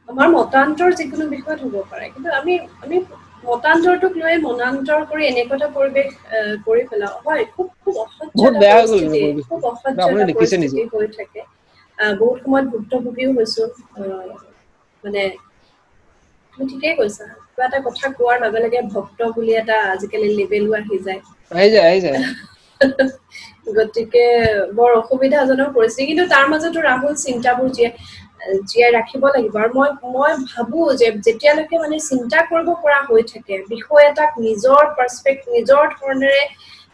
আমাৰ মতান্তৰ যিকোনো বিষয়ত হ'ব পাৰে, কিন্তু আমি আমি মতান্তৰটোক লৈ মনান্তৰ কৰি এনেকুৱা এটা পৰিৱেশ কৰি পেলাওঁ, হয়, খুব খুব অসহ্য, খুব অসহ্য পৰিস্থিতি হৈ থাকে। বহুত সময়ত ভুক্তভোগীও হৈছো। মানে তুমি ঠিকেই কৈছা, কিবা এটা কথা কোৱাৰ লগে লগে ভক্ত বুলি এটা আজিকালি লেবেলো আহি যায়। গতিকে বৰ অসুবিধাজনক পৰিস্থিতি। কিন্তু তাৰ মাজতো ৰাহুল চিন্তাবোৰ জীয়াই ৰাখিব লাগিব। আৰু মই ভাবো যে যেতিয়ালৈকে মানে চিন্তা কৰিব পৰা হৈ থাকে, বিষয় এটাক নিজৰ পাৰ্চপেক্ট, নিজৰ ধৰণেৰে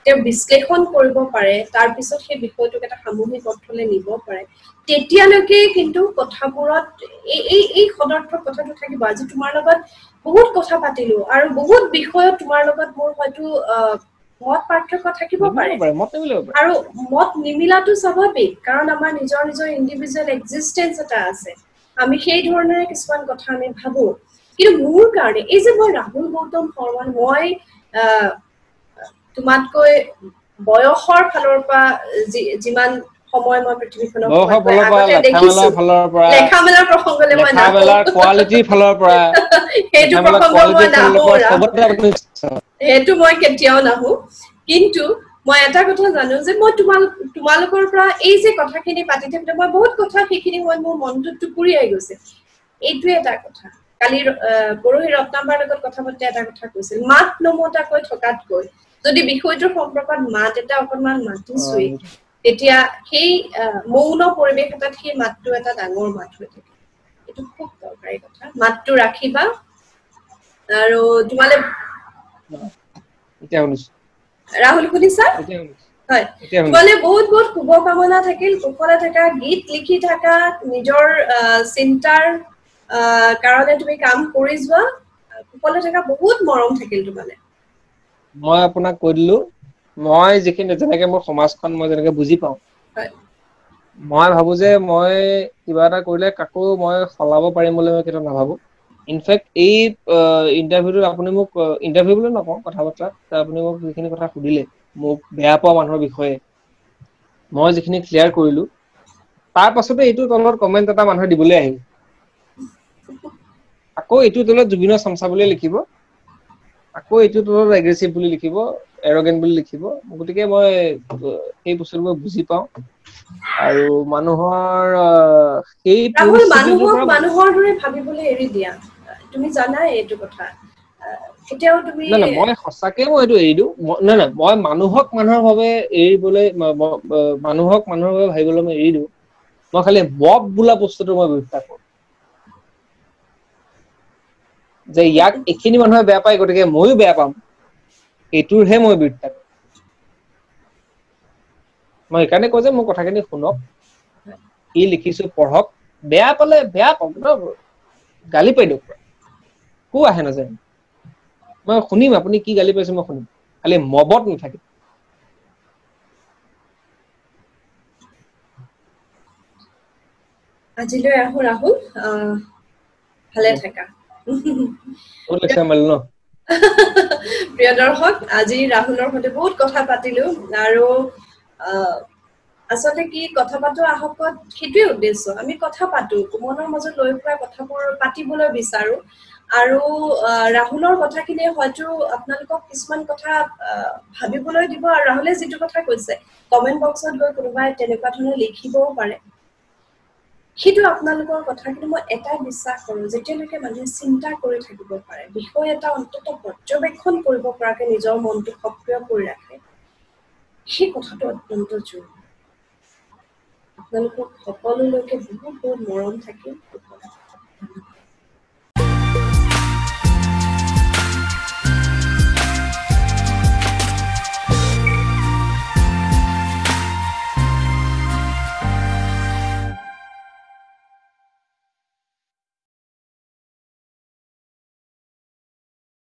তেওঁ বিশ্লেষণ কৰিব পাৰে, তাৰপিছত সেই বিষয়টোক এটা সামূহিক অৰ্থলৈ নিব পাৰে, তেতিয়ালৈকে কিন্তু কথাবোৰত এই এই এই সদৰ্থক কথাটো থাকিব। আজি তোমাৰ লগত বহুত কথা পাতিলো আৰু বহুত বিষয়ত তোমাৰ লগত মোৰ হয়তো মত পাৰ্থক্য থাকিব পাৰে, আৰু মত নিমিলাটো স্বাভাৱিক, কাৰণ আমাৰ নিজৰ নিজৰ ইণ্ডিভিজুৱেল এক্সিষ্টেঞ্চ এটা আছে, আমি সেই ধৰণেৰে কিছুমান কথা আমি ভাবো। কিন্তু মোৰ কাৰণে এই যে মই ৰাহুল গৌতম শৰ্মা, মই তোমাতকৈ বয়সৰ ফালৰ পৰা যিমান সময় মই পৃথিৱীখনক লেখা মেলাৰ প্ৰসংগলৈ মই সেইটো প্ৰসংগ মই নাহো, সেইটো মই কেতিয়াও নাহো। কিন্তু মই এটা কথা জানো যে মই তোমালোকৰ পৰা এই যে কথাখিনি পাতি থাকোতে মই বহুত কথা সেইখিনি সময়ত মোৰ মনটোত টুকুৰিয়াই গৈছে। এইটোৱে এটা কথা। কালি পৰহি ৰত্নাম্বাৰ লগত কথা পাতোতে এটা কথা কৈছিল, মাত নমতাকৈ থকাতকৈ যদি বিষয়টোৰ সম্পৰ্কত মাত এটা অকণমান মাতিছোৱেই, তেতিয়া সেই মৌন পৰিৱেশ এটাত সেই মাতটো এটা ডাঙৰ মাত হৈ থাকে। এইটো খুব দৰকাৰী কথা, মাতটো ৰাখিবা। আৰু তোমালে ৰাহুল শুনিছা? হয়, তোমালে বহুত বহুত শুভকামনা থাকিল। কুশলে থাকা, গীত লিখি থাকা, নিজৰ চিন্তাৰ কাৰণে তুমি কাম কৰি যোৱা। কুশলে থাকা, বহুত মৰম থাকিল তোমালে। মই আপোনাক কৈ দিলো, মই যিখিনি যেনেকে মোৰ সমাজখন মই যেনেকে বুজি পাওঁ, মই ভাবো যে মই কিবা এটা কৰিলে কাকো মই সলাব পাৰিম বুলি মই কেতিয়াও নাভাবো। ইনফেক্ট এই ইণ্টাৰভিউটোত আপুনি মোক, ইণ্টাৰভিউ বুলি নকওঁ, কথা বতৰা, আপুনি মোক যিখিনি কথা সুধিলে মোক বেয়া পোৱা মানুহৰ বিষয়ে, মই যিখিনি ক্লিয়াৰ কৰিলো, তাৰ পাছতে এইটো তলত কমেণ্ট এটা মানুহে দিবলৈ আহিব, আকৌ এইটো তলত জুবিনৰ চামচা বুলি লিখিব, আকৌ এইটো তলত এগ্ৰেছিভ বুলি লিখিব, এৰগেণ্ট বুলি লিখিব। গতিকে মই সেই বস্তুটো মই বুজি পাওঁ। আৰু মানুহৰ সেই মানুহৰ দৰে ভাবিবলৈ এৰি দিয়া, তুমি জানাই এইটো কথা। কেতিয়াও তুমি নাই, নাই, মই সঁচাকে মই এইটো এৰি দিওঁ। নাই, নাই, মই মানুহক মানুহৰ ভাৱে এৰিবলৈ, মানুহক মানুহৰ বাবে ভাবিবলৈ মই এৰি দিওঁ। মই খালি মব বোলা বস্তুটো মই বিৰোধিতা কৰোঁ, যে ইয়াক এইখিনি মানুহে বেয়া পায় গতিকে ময়ো বেয়া পাম, এইটোৰহে মই বিৰোধিতা কৰোঁ। মই সেইকাৰণে কওঁ যে মোৰ কথাখিনি শুনক, কি লিখিছো পঢ়ক, বেয়া পালে বেয়া পাওক, গালি পাই দিয়ক, একো আহে নাযায়, মই শুনিম আপুনি কি গালি পাইছে মই শুনিম, খালি মবত নাথাকে। আজিলৈ আহো ৰাহুল, ভালে থাকা। প্ৰিয় দৰ্শক, আজি ৰাহুলৰ সৈতে বহুত কথা পাতিলো, আৰু আচলতে কি কথা পাতো আহকত সেইটোৱে উদ্দেশ্য, আমি কথা পাতো, মনৰ মাজত লৈ ফুৰা কথাবোৰ পাতিবলৈ বিচাৰো। আৰু ৰাহুলৰ কথাখিনিয়ে হয়তো আপোনালোকক কিছুমান কথা ভাবিবলৈ দিব, আৰু ৰাহুলে যিটো কথা কৈছে কমেণ্ট বক্সত গৈ কোনোবাই তেনেকুৱা ধৰণে লিখিবও পাৰে, সেইটো আপোনালোকৰ কথা। কিন্তু মই এটাই বিশ্বাস কৰোঁ, যেতিয়ালৈকে মানুহে চিন্তা কৰি থাকিব পাৰে, বিষয় এটা অন্ততঃ পৰ্যবেক্ষণ কৰিব পৰাকে নিজৰ মনটো সক্ৰিয় কৰি ৰাখে, সেই কথাটো অত্যন্ত জৰুৰী। আপোনালোকক সকলোলৈকে বহুত বহুত মৰম থাকিল।